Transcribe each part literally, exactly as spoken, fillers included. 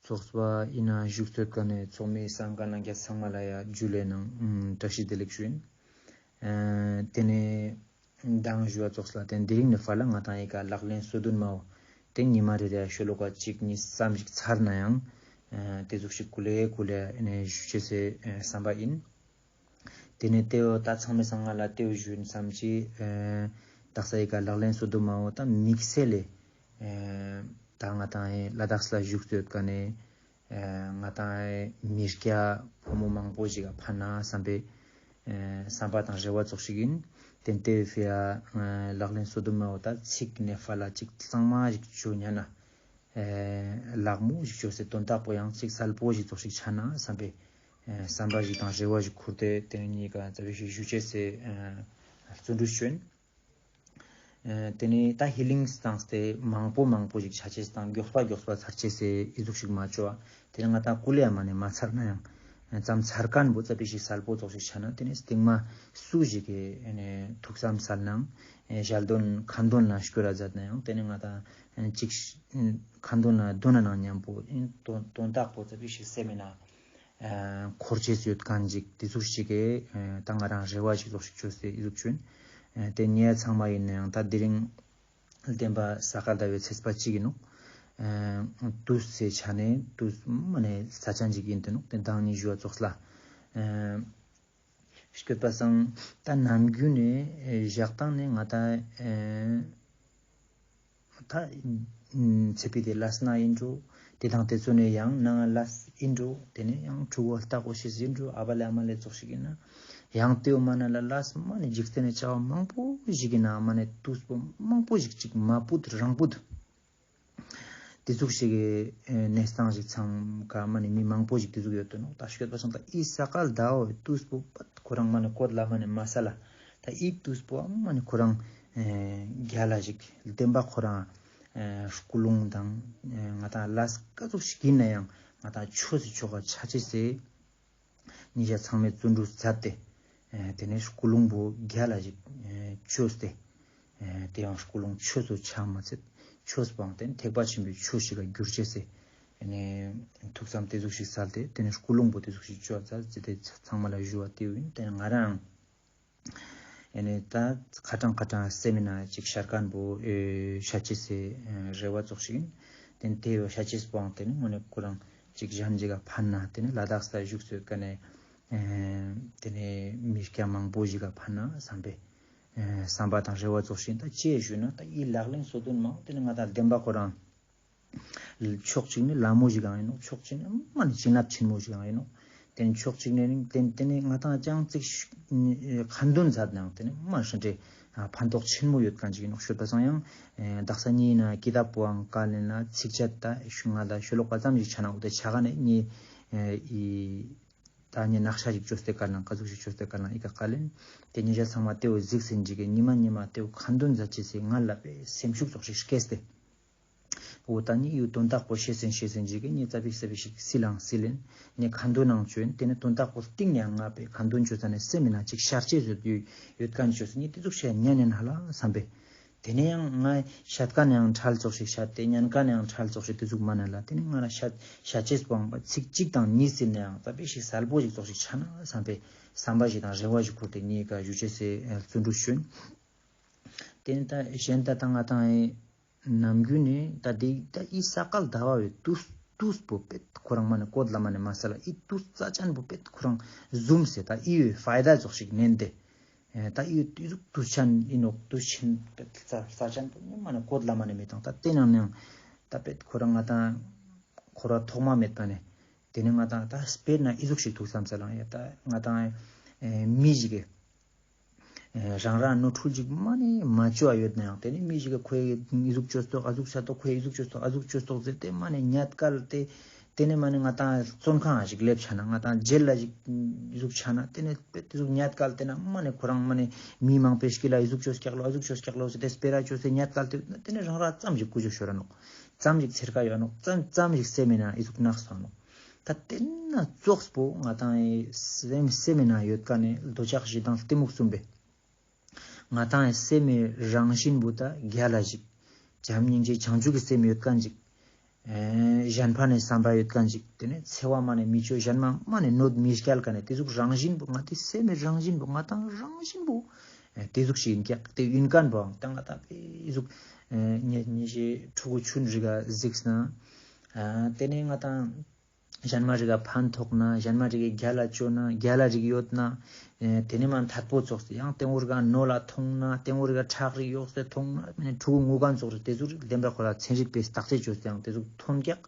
ཚོགས་པ་ཨིན་ན་བཞུགས་ཚོད་ཀ་ནེ་ཚོགས་མི་སམ་ཁན་ནང་གི་ཚང་མ་ལ་ཡ་ཇུ་ལེ་ནང་བཀྲ་ཤིས་བདེ་ལེགས་ཞུ་ཨིན། ཨ་ཏེ་ནེ་མདང་ཞུ་བ་ཙོགས་ལ་ཏེ་ནེ་དེ་རིང་ནེ་ཕར་ལ་ང་ཏང་ཨི་ཀ་ལག་ལེན་སོ་བདུན་མའོ་ཏེ་ཉི་མ་རེ་རེ་ཤོ་ལོ་ཀ་གཅིག་གཉིས་ཙམ་ཞིག་ཚར་ནའང་ཨ་ཏེ་ཟུག་ཞིག་ཀུ་ལེ་ཀུ་ལེ་ཨ་ནེ་ཞུ་ཅེས་སི་ཨ་སམ་པ་ཨིན། ཏེ་ནེ་ཏེ་བོ་ད་ཚང་མའི་སང་ང་ལ་ཏེ་བོ་ཞུ་ཨིན་སམ་ཅི་ཨ་དག་ས་ཨི་ཀ་ལག་ལེན་སོ་བདུན་མའོ་ད་དམིགས་བསལ་ལེ་ཨ་ད་ང་ཏང་ཨི་ལ་དྭགས་ལ་བཞུགས་ཏེ་ཡོད་ཀ་ནེ་ཨ་ང་ཏང་ཨི་མི་སྐྱ་ཕོ་མོ་མང་པོ་ཞིག་ག་ཕན་ན་སམ་པའི་ཨ་སམ་པ་དང་རེ་བ་ཙོགས་ཤིག་ཨིན། ཏེ་ནེ་ཏེ་བོའི་ཕི་ཡ་ཨ་ལག་ལེན་སོ་བདུན་མའོ་ད་ཚིག་ནེ་ཕར་ལ་ཅིག་གཙང་མ་ཞིག་ཅོ་ཉན་ན་ཨ་ལག་མོ་ཞིག་ཅོས་ཏེ་དོན་དག་པོ་ཡང་ཅིག་གསལ་པོ་ཞིག་ཙོགས་ཤིག་ཆ་ན་སམ་པའི་ཨ་སམ་པ་ཞིག་དང་རེ་བ་ཞིག་ཁུར་ཏེ་ཏེ་ནེ་ངེ་ཀ་ཙ་པིག་ཞིག་ཞུ་ཅེས་སི་ཨ་བརྩོན་འགྲུས་ཅོ་ཨིན། ཨ་ཏེ་ནེ་ད་ཧི་ལིང་སི་བཏང་སྟེ་མང་པོ་མང་པོ་ཞིག་ཆ་ཅེས་དང་མགྱོགས་པ་མགྱོགས་པ་ཚར་ཅེས་སི་ཨི་ཟུག་ཞིག་མ་ཅོ་བ། ཏེ་ནེ་ང་ཏང་ཀུ་ལེ་ཡ་མ་ནེ་མ་ཚར་ནའང་ཙམ་ཚར་ཁན་བོ་ཙ་པིག་ཞིག་གསལ་པོ་ཙོགས་ཤིག་ཆ་ན་ཏེ་ནེ་སྟིང་མ་སུ་ཞིག་གི་ཨ་ནེ་ཐུགས་བསམ་སལ་ནའང་ཨ་ཞལ་འདོན་ཁ་འདོན་ལ་སྐྱོར་ར་མཛད་ནའང་ཏེ་ནེ་ང་ཏང་ཨ་ཅིག་ཁ་འདོན་ལ་འདོན་ན་ནང་ཉམ་པོ་ཨིན་དོན་དོན་དག་པོ་ཙ་པིག་ཞིག་སེམས་ནང་ཨ་འཁོར་ཅེས་ཡོད་ཁན་ཅིག་ཏེ་ཟུག་ཞིག་གི་ཨ་ད་ང་རང་རེ་བ་ཞིག་ཙོགས་ཤིག་ཅོས་ཏེ་ཨི་ཟུག་ཅོ་ཨིན། ཨ་ཏེ་ནེ་ཚང་མ་ཨིན་ནའང་ད་དེ་རིང་བདེན་པ་ས་ག་ཟླ་བའི་ཚེས་པ་གཅིག་ཨིན་ནོག་ཨ་དུས་སི་ཆ་ནེ་དུས་མ་ནེ་ས་ཆ་ཅིག་ཨིན་ཏེ་ནོག་ཏེ་མདང་ནེ་ཞུ་བ་ཙོགས་ལ་ཨ་སྐྱོད་པ་སང་ད་ནམ་རྒྱུན་ནེ་ཨ་ཞག་དང་ནེ་ང་ཏང་ཨ་ད་ཨ་ཚེ་ཕི་ཏེ་ལས་ན་ཨིན་འགྲོ། ཏེ་དང་ཏེ་ཚོ་ནེ་ཡང་ནང་ལས་ཨིན་འགྲོ། ཏེ་ནེ་ཡང་ཕྲུ་གུ་ལྟ་གོ་ཤེས་ཨིན་འགྲོ། ཨ་བ་ལེ་ཨ་མ་ལེ་ཙོགས་ཤིག་ཨིན་ན་ཡང་ཏེ་བོ་མ་ནེ་ལ་ལས་མ་ནེ་འཇིག་རྟེན་ནི་བྱ་བ་མང་པོ་ཞིག་ཨིན་ན་མ་ནེ་དུས་པོ་མང་པོ་ཞིག་ཅིག་མ་བུད་རང་བུད། ཏེ་ཟུག་ཞིག་གི་ཨ་གནས་སྟངས་ཤིག་ཚང་ཀ་མ་ནེ་མི་མང་པོ་ཞིག་ཏེ་ཟུག་ཡོད་དོ་ནོག་ད་སྐྱོད་པ་སང་ད་ཨི་ས་ག་ཟླ་བའི་དུས་པོ་པད་ཁོ་རང་མ་ནེ་བཀོད་ལ་མ་ནེ་མ་ས་ལ་ད་ཨི་དུས་པོ་མ་ནེ་ཁོ་རང་ཨ་རྒྱལ་ལ་ཞིག་བདེན་པ་ཁོ་རང་ཨ་ཀུན་སློང་དང་ཨ་ང་ཏང་ལས་ཀ་ཟུག་ཞིག་ཨིན་ནའང་ང་ཏང་ཆོས་སི་ཆོ་ག་ཆ་ཅེས་སི་ཉེ་ཞ་ཚང་མའི་བརྩོན་འགྲུས་མཛད་དེ། ཨ་ཏེ་ནེ་ཀུན་སློང་པོ་རྒྱལ་ལ་ཞིག་ཨ་ཅོས་ཏེ། ཨ་ཏེ་ཡང་ཀུན་སློང་ཆོས་སུ་ཆ་མ་ཚད་ཆོས་པོའང་ཏེ་ནེ་ཐེག་པ་ཆེན་པོའི་ཆོས་ཤིག་ག་གྱུར་ཅེས་སི་ཨ་ནེ་ཐུགས་བསམ་ཏེ་ཟུག་ཞིག་སལ་ཏེ་ཏེ་ནེ་ཀུན་སློང་པོ་ཏེ་ཟུག་ཞིག་ཅོ་ཙ་ཅི་ཏེ་ཚང་མ་ལ་ཞུ་བ་ཏེ་ཨིན། ཏེ་ནེ་ང་རང་ཨ་ནེ་ད་ཁ་ཏང་ཁ་ཏང་སེམས་ནང་ཅིག་ཤར་ཁན་བོ་ཨེ་ཤ་ཅེས་སི་ཨེ་རེ་བ་ཙོགས་ཤིག་ཨིན། ཏེ་ནེ་ཏེ་བོ་ཤ་ཅེས་པོའང་ཏེ་ནེ་དངོས་གནས་ཁོ་རང་ཅིག་གཞན་ཅིག་ག་ཕན་ན་ཏེ་ནེ་ལ་དྭགས་ས་བཞུགས་སོད་ཀ་ནེ་ཨེ་ཏེ་ནེ་མི་སྐྱ་མང་པོ་ཞིག་ག་ཕན་ན་བསམ་པའི་ཨེ་བསམ་པ་དང་རེ་བ་ཙོགས་ཤིག་ཨིན། ད་ཅི་ཞུ་ན་ད་ཨི་ལག་ལེན་སོ་བདུན་མ་ཏེ་ནེ་ང་ད་བདེན་པ་ཁོ་རང་ཕྱོགས་གཅིག་ནེ་ལ་མོ་ཞིག་ཨིན་ནོག་ཕྱོགས་གཅིག་ནེ་མ་ནེ་བྱིན་རླབས་ཆེན་མོ་ཞིག་ཨིན་ནོག་ཏེ་ནེ་ཕྱོགས་གཅིག་ནེ་ཏེ་ནེ་ང་ཏང་ཅང་ཙིག་ཁ་འདོན་མཛད་ནའང་ཏེ་ནེ་མ་ཧྲན་ཏེ་ཕན་ཐོགས་ཆེན་མོ་ཡོད་ཁན་ཅིག་ཨིན་ནོག་ཤོད་པ་སང་ཡང་དག་ས་ཉིན་ན་ཀི་ཏབ་པོའང་ཀ་ལེན་ལ་ཚིགས་བཅད་ད་ཤུ་ང་ད་ཤོ་ལོ་ཀ་ཙམ་ཞིག་ཆ་ན་འོ་ཏེ་ཆ་ག་ནེ་ཉེ་ཨི་ད་ཉེ་ནག་ཤ་ཞིག་ཅོས་ཏེ་ཀ་ནང་ཀ་ཟུག་ཞིག་ཅོས་ཏེ་ཀ་ནང་ཨི་ཀ་ཀ་ལེན་ཏེ་ཉེ་ཞ་ཚང་མ་ཏེ་བོ་གཟིགས་སེན་ཅིག་གི་ཉི་མ་ཉི་མ་ཏེ་བོ་ཁ་འདོན་མཛད་ཅེས་སི་ང་ལ་པའི་སེམས་ཤུགས་ཙོགས་ཤིག་སྐྱེས་ཏེ། འོ་ད་ནི་ཡུ་དོན་དག་པོ་ཤེས་སེན་ཤེས་སེན་ཅིག་གི་ནི་ཙ་པིག་ཙ་པིག་ཞིག་སིལ་ལང་སིལ་ལེན་ནི་ཁ་འདོན་ནང་ཅོ་ཨིན། ཏེ་ནེ་དོན་དག་པོ་སྟིང་ནེ་ཡང་ང་པའི་ཁ་འདོན་ཅོ་ཙ་ནེ་སེམས་ནང་ཅིག་ཤར་ཅེས་ཡོད་ཡོད་ཁན་ཅོ་སེ་ནི་ཏེ་ཟུག་ཤེས་ཉན་ཉན་ཧ་ལ་བསམ་པའི། ཏེ་ནེ་ཡང་ང་ཤད་ཀ་ནེ་ཡང་ཁྲལ་ཙོགས་ཤིག་ཤད་དེ་ཉན་ཀ་ནེ་ཡང་ཁྲལ་ཙོགས་ཤིག་ཏེ་ཟུག་མ་ན་ལ་ཏེ་ནེ་ང་རང་ཤད་ཤད་ཅེས་པོའང་པ་ཚིག་གཅིག་དང་གཉིས་སིལ་ནེ་ཡང་ཙ་པིག་ཞིག་གསལ་པོ་ཞིག་ཙོགས་ཤིག་ཆ་ན་བསམ་པའི་བསམ་པ་ཞིག་དང་རེ་བ་ཞིག་ཁུར་ཏེ་ངེ་ཀ་ཞུ་ཅེས་སི་བརྩོན་འགྲུས་ཅོ་ཨིན། ཏེ་ནེ་ད་གཞན་ད་ད་ང་ཏང་ཨེ་ནམ་རྒྱུན་ནེ་ད་དེ་ད་ཨི་ས་ག་ཟླ་བའི་དུས་དུས་པོ་པེད་ཁོ་རང་མ་ནེ་བཀོད་ལ་མ་ནེ་མ་ས་ལ་ཨི་དུས་རྩ་ཅན་པོ་པེད་ཁོ་རང་ཟུམ་སེ་ད་ཨི་ཡོད་ཕའི་ད་ཙོགས་ཤིག་ནན་ཏེ་ཨེ་ད་ཨི་ཡོད་ཨི་ཟུག་དུས་ཆེན་ཨིན་ནོག་དུས་ཆེན་པེད་རྩ་རྩ་ཅན་པོ་ནི་མ་ནེ་བཀོད་ལ་མ་ནེ་མེད་དང་ད་ཏེ་ནང་ནེ་ད་པེད་ཁོ་རང་ང་ཏང་འཁོར་བ་ཐོག་མ་མེད་པ་ནེ་ཏེ་ནེ་ང་ཏང་ད་སྤེར་ན་ཨི་ཟུག་ཤིག་ཐུགས་བསམ་སལ་ལང་ཡ་ད་ང་ཏང་ཨེ་མི་ཞིག་གི་རང་རང་ནོར་འཁྲུལ་ཅིག་མ་ནེ་མ་ཅོ་ཡོད་ནའང་ཏེ་ནེ་མི་ཞིག་གི་ཁོའི་ཨི་ཟུག་ཅོས་ཏོག་ཨ་ཟུག་ཆ་ཏོག་ཁོའི་ཨི་ཟུག་ཅོས་ཏོག་ཨ་ཟུག་ཅོས་ཏོག་ཟེར་ཏེ་མ་ནེ་ཉད་ཀལ་ཏེ་ཏེ་ནེ་མ་ནེ་ང་ཏང་བཙོན་ཁང་ཞིག་ལེབ་ཆ་ན་ང་ཏང་ཇེལ་ལ་ཞིག་ཨི་ཟུག་ཆ་ན་ཏེ་ནེ་ཏེ་ཟུག་ཉད་ཀལ་ཏེ་ན་མ་ནེ་ཁོ་རང་མ་ནེ་མི་མང་པོའི་དཀྱིལ་ལ་ཨི་ཟུག་ཅོས་ཀྱག་ལོ་ཨ་ཟུག་ཅོས་ཀྱག་ལོ་ཟེར་ཏེ་སྤེ་ར་ཅོས་ཏེ་ཉད་ཀལ་ཏེ་ཏེ་ནེ་རང་རང་ཙམ་ཞིག་ཀུ་ཅོ་ཤོར་ར་ནོག་ཙམ་ཞིག་ཚེར་ཀ་ཡོད་ནོག་ཙམ་ཙམ་ཞིག་སེམས་མེད་ན་ཨི་ཟུག་ནག་སོང་ནོག་ད་ཏེ་ན་ཙོགས་པོ་ང་ཏང་ཨེ་སེམས་སེམས་ནང་ཡོད་ཀ་ནེ་འདོད་ཆགས་ཞེ་སྡང་གཏི་མུག་གསུམ་པོ། ང་ཏང་ཨེ་སེམས་སི་རང་བཞིན་པོ་ད་རྒྱལ་ལ་ཞིག་བྱམས་སྙིང་རྗེ་བྱང་ཆུབ་ཀྱི་སེམས་ཡོད་ཁན་ཞིག་ཨེ་གཞན་ཕན་ནི་བསམ་པ་ཡོད་མཁན་ཅིག། དེ་ནས་འཚེ་བ་མ་ནས་མི་ཆོས་གཞན་མ་མ་ནས་གནོད་མི་སྐྱལ་མཁན་ནི་དེ་ཟུག་རང་བཞིན་པོ་ང་ཏི་སེམས་རང་བཞིན་པོ་ང་ཏང་རང་བཞིན་པོ་ཨེ་དེ་ཟུག་ཞིག་ཡིན་ཀྱག། དེ་ཡིན་མཁན་པོའང་ད་ང་ཏང་དེ་ཟུག་ཨེ་ཉེ་ཉེ་ཞེ་ཕྲུ་གུ་ཆུན་རིག་ག་གཟིགས་ན་ཨ་དེ་ནས་ང་ཏང་གཞན་མ་རིག་ག་ཕན་ཐོགས་ན་གཞན་མ་རིག་ག་རྒྱལ་ལ་ཅོ་ན་རྒྱལ་ལ་རིག་ཡོད་ན། ཨེ་དེ་ནས་མ་ཐད་པོ་ཙོགས་སེ་ཡང་ཏེ་འུར་ག་ནོ་ལ་ཐོང་ན་ཏེ་འུར་ག་ཁྲག་རིག་ཡོག་སེ་ཐོང་ན་མ་ནེ་ཕྲུ་གུ་ངུ་ག་ཙོགས་རེ་ཏེ་ཟུག་རིག་བདེན་པ་ཁོ་ར་ཚན་རིག་པས་བརྟག་དཔྱད་བཅོས་སེ་ཡང་ཏེ་ཟུག་ཐོན་ཀྱག།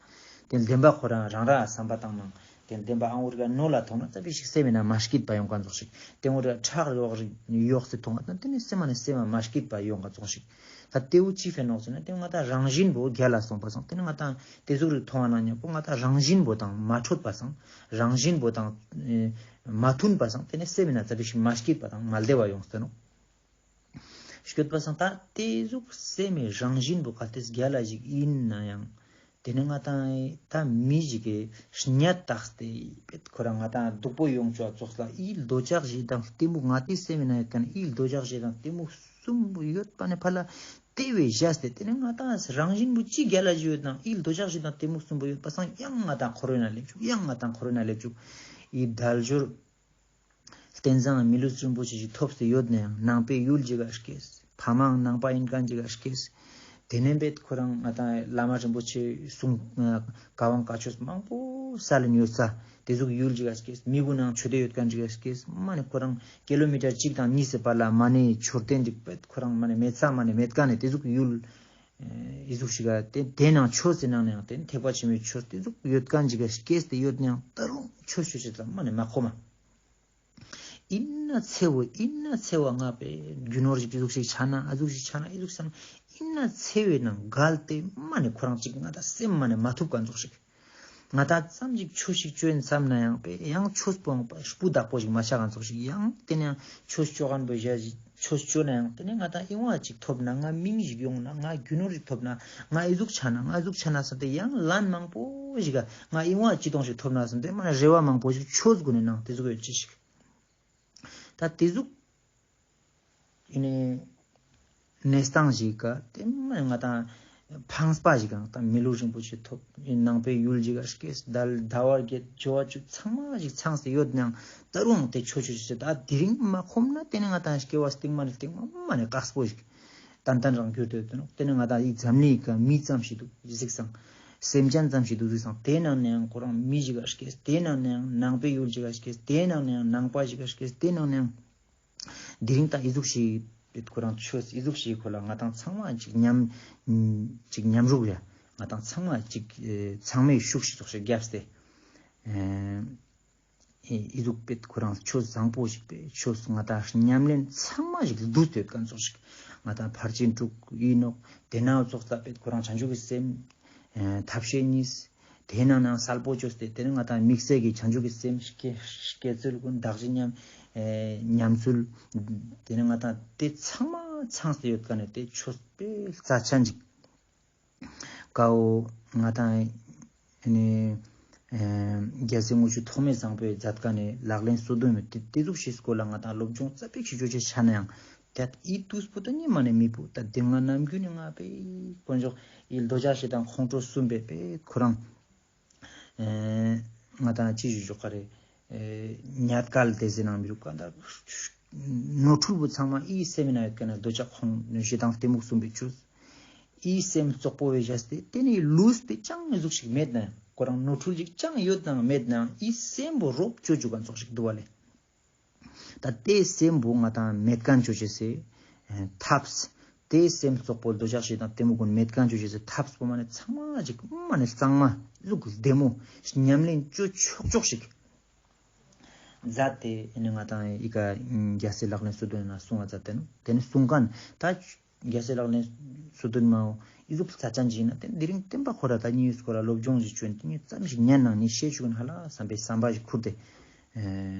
ཏེ་བདེན་པ་ཁོ་རང་རང་ར་བསམ་པ་བཏང་ན་ཏེ་བདེན་པ་ཨང་འུར་ག་ནོ་ལ་ཐོང་ན་ཙ་པིག་ཞིག་སེམས་མེད་ན་མ་སྐྱིད་པ་ཡོང་ག་ཙོགས་ཤིག། ཏེ་འུར་ག་ཁྲག་རིག་ཡོག་སེ་ཐོང་ན་ཏེ་ནེ་སེམས་མ་ནེ་སེམས་མ་མ་སྐྱིད་པ་ཡོང་ག་ཙོགས་ཤིག། ད་ཏེ་བོ་ཅི་ཕན་ནོག་ཟེར་ན་ཏེ་ང་ཏང་རང་བཞིན་པོ་རྒྱལ་ལ་སོང་པ་སང་ཏེ་ནེ་ང་ཏང་ཏེ་ཟུག་རིག་ཐོང་བ་ན་ཉམ་པོ་ང་ཏང་རང་བཞིན་པོ་དང་མ་འཕྲོད་པ་སང་རང་བཞིན་པོ་དང་ཨེ་མ་མཐུན་པ་སང་ཏེ་ནེ་སེམས་མེད་ན་ཙ་པིག་ཞིག་མ་སྐྱིད་པ་དང་མ་བདེ་བ་ཡོང་སྟེ་ནོག། སྐྱོད་པ་སང་ད་ཏེ་ཟུག་སེམས་མེད་རང་བཞིན་པོ་གལ་ཏེ་རྒྱལ་ལ་ཞིག་ཡིན་ན་ཡང་ཏེ་ནེ་ང་ཏང་ད་མི་ཞིག་གི་གཉའ་བཏགས་ཏེ་པེད་ཁོ་རང་ང་ཏང་སྡུག་པོ་ཡོང་ཅོག་ཙོགས་ལ་ཨི་འདོད་ཆགས་ཞེ་སྡང་གཏི་མུག་ང་ཏི་སེམས་མེད་ན་ཡོད་ཁན་ཨི་འདོད་ཆགས་ཞེ་སྡང་གཏི་མུག་གསུམ་པོ་ཡོད་པ་ནེ་ཕར་ལ་ཏེ་བས་བཞག་སྟེ་ཏེ་ནེ་ང་ཏང་རང་བཞིན་པོ་ཅི་རྒྱལ་ལ་ཞིག་ཡོད་ན་ཨི་འདོད་ཆགས་ཞེ་སྡང་གཏི་མུག་གསུམ་པོ་ཡོད་པ་སང་ཡང་ང་ཏང་འཁོར་བའི་ནང་སླེབས་བཅུག། ཡང་ང་ཏང་འཁོར་བའི་ནང་སླེབས་བཅུག། ཨི་དལ་འབྱོར་རྟེན་བཟང་མི་ལུས་རིན་པོ་ཆེ་ཞིག་ཐོབ་སྟེ་ཡོད་ནའང་ནང་པའི་ཡུལ་ཅིག་ག་སྐྱེས། ཕ་མའང་ནང་པ་ཡིན་ཁན་ཅིག་ག་སྐྱེས། ཏེ་ནེ་པེད་ཁོ་རང་ང་ཏང་བླ་མ་རིན་པོ་ཆེའི་གསུང་བཀའ་དབང་བཀའ་ཆོས་མང་པོ་སལ་ཡིན་ཡོད་ས་ཏེ་ཟུག་ཡུལ་ཅིག་ག་སྐྱེས། མི་གུན་ནང་ཆོས་དད་ཡོད་ཁན་ཅིག་ག་སྐྱེས། མ་ནེ་ཁོ་རང་ཀི་ལོ་མི་ཊར་གཅིག་དང་གཉིས་སི་བར་ལ་མ་ནེ་མཆོད་རྟེན་ཅིག་པེད་ཁོ་རང་མ་ནེ་མེད་ས་མ་ནེ་མེད་ཁན་ནི་ཏེ་ཟུག་ཡུལ་ཨི་ཟུག་ཞིག་ག་ཏེ་ཏེ་ནང་ཆོས་སི་ནང་ནའང་ཏེ་ཐེག་པ་ཆེན་པོའི་ཆོས་ཏེ་ཟུག་ཡོད་ཁན་ཅིག་ག་སྐྱེས་ཏེ་ཡོད་ནའང་ད་རུང་ཆོས་ཆོས་ཅི་ཙམ་མ་ནེ་མ་ཁོམ་མ། ཨིན་ན་འཚེ་བོ་ཨིན་ན་འཚེ་བ་ང་པེ་རྒྱུ་ནོར་ཞིག་ཏེ་ཟུག་ཞིག་ཆ་ན་ཨ་ཟུག་ཞིག་ཆ་ན་ཨི་ཟུག་ཆ་ན་ཨིན་ན་འཚེ་བའི་ནང་འགལ་ཏེ་མ་ནེ་ཁོ་རང་ཅིག་ང་ཏང་སེམས་མ་ནེ་མ་ཐུབ་ཁན་ཙོགས་ཤིག། ང་ཏང་ཙམ་ཞིག་ཆོས་ཤིག་ཅོ་ཡིན་བསམ་ནའང་པེ་ཡང་ཆོས་པོའང་པ་སྤུ་དག་པོ་ཞིག་མ་ཆགས་ཁན་ཙོགས་ཤིག། ཡང་ཏེ་ནེ་ཡང་ཆོས་ཅོ་ཁན་པོ་ཞག་ཞིག་ཆོས་ཅོ་ནའང་ཏེ་ནེ་ང་ཏང་ཨིན་བ་ཅིག་ཐོབ་ན་ང་མིང་ཞིག་ཡོང་ན་ང་རྒྱུ་ནོར་ཞིག་ཐོབ་ན་ང་ཨི་ཟུག་ཆ་ན་ང་ཨི་ཟུག་ཆ་ན་སམ་སྟེ་ཡང་ལན་མང་པོ་ཞིག་ག་ང་ཨིན་བ་ཅི་ཏོང་ཞིག་ཐོབ་ན་སམ་སྟེ་མ་ནེ་རེ་བ་མང་པོ་ཞིག་ཆོས་གུན་ནི་ནང་ཏེ་ཟུག་ཡོད་ཅི་ཞིག། ད་ཏེ་ཟུག་ཨི་ནེ་གནས་སྟངས་ཞིག་ག་ཏེ་མ་ང་ཏང་ཕངས་པ་ཞིག་ག་ང་ཏང་མི་ལུས་རིན་པོ་ཆེ་ཐོབ། ནང་པའི་ཡུལ་ཞིག་ག་སྐྱེས། ཟླ་བ་བརྒྱད་འབྱོར་བ་བཅུ་ཚང་མ་ཞིག་ཚང་སྟེ་ཡོད་ནའང་ད་རུང་ཏེ་ཆོས་ཆོས་ཆོས་ད་དེ་རིང་མ་ཁོམ་ན་ཏེ་ནེ་ང་ཏང་སྐྱེ་བ་སྟིང་མ་ནེ་སྟིང་མ་མ་ནེ་དཀགས་པོ་ཞིག་ཏན་ཏན་རང་གྱུར་ཏེ་ཡོད་དེ་ནོག། ཏེ་ནེ་ང་ཏང་ཨི་འཛམ་གླིང་ག་མི་ཙམ་ཞིག་འདུག་གཟིགས་སང་། སེམས་ཅན་ཙམ་ཞིག་འདུག་གཟིགས་སང་། ཏེ་ནང་ནའང་ཁོ་རང་མི་ཞིག་ག་སྐྱེས། ཏེ་ནང་ནའང་ནང་པའི་ཡུལ་ཞིག་ག་སྐྱེས། ཏེ་ནང་ནའང་ནང་པ་ཞིག་ག་སྐྱེས། ཏེ་ནང་ནའང་དེ་རིང་ད་ཨི་ཟུག་ཞིག་པེད་ཁོ་རང་ཆོས་ཨི་ཟུག་ཞིག་ཁོ་ལ་ང་ཏང་ཚང་མ་ཅིག་མཉམ་ཅིག་མཉམ་རུབ་ཡ་ང་ཏང་ཚང་མ་ཅིག་ཨེ་ཚང་མས་ཤུགས་ཤིག་ཙོགས་ཤིག་བརྒྱབ་སྟེ་ཨེ་ཨི་ཟུག་པེད་ཁོ་རང་ཆོས་བཟང་པོ་ཞིག་པེད་ཆོས་ང་ཏང་ཉམས་ལེན་ཚང་མ་ཞིག་བསྡུས་ཏེ་ཡོད་ཁན་ཙོགས་ཤིག། ང་ཏང་ཕར་ཕྱིན་དྲུག་ཨིན་ནོག། ཏེ་ནེ་ཙོགས་ད་པེད་ཁོ་རང་བྱང་ཆུབ་ཀྱི་སེམས་ཨེ་ཐབས་ཤེས་གཉིས། ཏེ་ནང་ནའང་གསལ་པོ་བཅོས་ཏེ་ཏེ་ནེ་ང་ཏང་དམིགས་བསལ་གྱི་བྱང་ཆུབ་ཀྱི་སེམས་བསྐྱེད་བསྐྱེད་ཚུལ་གུན་བདག་གཞན་མཉམ་ཨེ་ཉམས་ཚུལ། ཏེ་ནེ་ང་ཏང་ཏེ་ཚང་མ་ཚང་སྟེ་ཡོད་ཁན་ནི་ཏེ་ཆོས་པེ་རྩ་ཆེན་ཅིག་ཀའོ། ང་ཏང་ཨེ་ནེ་ཨེ་རྒྱལ་སྲས་དངུལ་ཆུ་ཐོགས་མེད་བཟང་པོའི་མཛད་ཁན་ནི་ལག་ལེན་སོ་བདུན་མའི་ཏེ་ཏེ་ཟུག་ཞིག་སྐོར་ལ་ང་ཏང་སློབ་སྦྱོང་ཙ་པིག་ཞིག་ཅོ་ཅེས་ཆ་ནའང་ཏེ་ཨི་དུས་པོ་ད་ནི་མ་ནེ་མི་བུ་ད་དེ་སྔ་ནམ་རྒྱུན་ནི་ང་པེ་དཀོན་མཆོག་ཨི་འདོད་ཆགས་ཞེ་སྡང་ཁོང་ཁྲོ་གསུམ་པེ་པེ་ཁོ་རང་ཨེ་ང་ཏང་ཅི་ཞུ་ཅོག་ག་རེ་ཨེ་ཉལ་སྐལ་ཏེ་ཟེར་ནང་མི་རུག་ག་ད་ནོར་འཁྲུལ་པོ་ཚང་མ་ཨི་སེམས་ནང་ཡོད་ཁན་ནི་འདོད་ཆགས་ཁོང་ཞེ་སྡང་གཏི་མུག་གསུམ་པེ་ཆོས་ཨི་སེམས་རྩོག་པོ་བེ་བཞག་སྟེ་ཏེ་ནེ་ལུས་པེ་ཅང་ཨི་ཟུག་ཞིག་མེད་ན་ཁོ་རང་ནོར་འཁྲུལ་ཞིག་ཅང་ཡོད་ནའང་མེད་ནའང་ཨི་སེམས་པོ་རོབ་ཅོ་ཅུག་ག་ཙོགས་ཤིག་འདུག་པ་ལེ། ད་ཏེ་སེམས་པོ་ང་ཏང་མེད་ཁན་ཅོ་ཅེས་སི་ཐབས། ཏེ་སེམས་རྩོག་པོ་འདོད་ཆགས་ཞེ་སྡང་གཏི་མུག་གུན་མེད་ཁན་ཅོ་ཅེས་སི་ཐབས་པོ་མ་ནེ་ཚང་མ་ཅིག་མ་ནེ་གཙང་མ་ལུགས་བདེ་མོ་ཉམས་ལེན་ཅོ་ཆོག་ཆོག་ཞིག་མཛད་དེ་ཨེ་ནེ་ང་ཏང་ཨི་ཀ་རྒྱལ་སྲས་ལག་ལེན་སོ་བདུན་ན་གསུང་བ་མཛད་དེ་ནོག། ཏེ་ནེ་གསུང་ཁན་ད་རྒྱལ་སྲས་ལག་ལེན་སོ་བདུན་མའོ་ཨི་ཟུག་རྩ་ཆེན་ཅིག་ཨིན་ན་ཏེ་དེ་རིང་བསྟན་པ་ཁོ་ར་ད་ཉིས་སྐོར་ལ་སློབ་སྦྱོང་ཞིག་ཅོ་ཡིན་ཏེ་ཉིས་ཙམ་ཞིག་ཉན་ནང་ནི་ཤེས་ཅུག་ཨིན་ཧ་ལ་བསམ་པའི་བསམ་པ་ཞིག་ཁུར་ཏེ་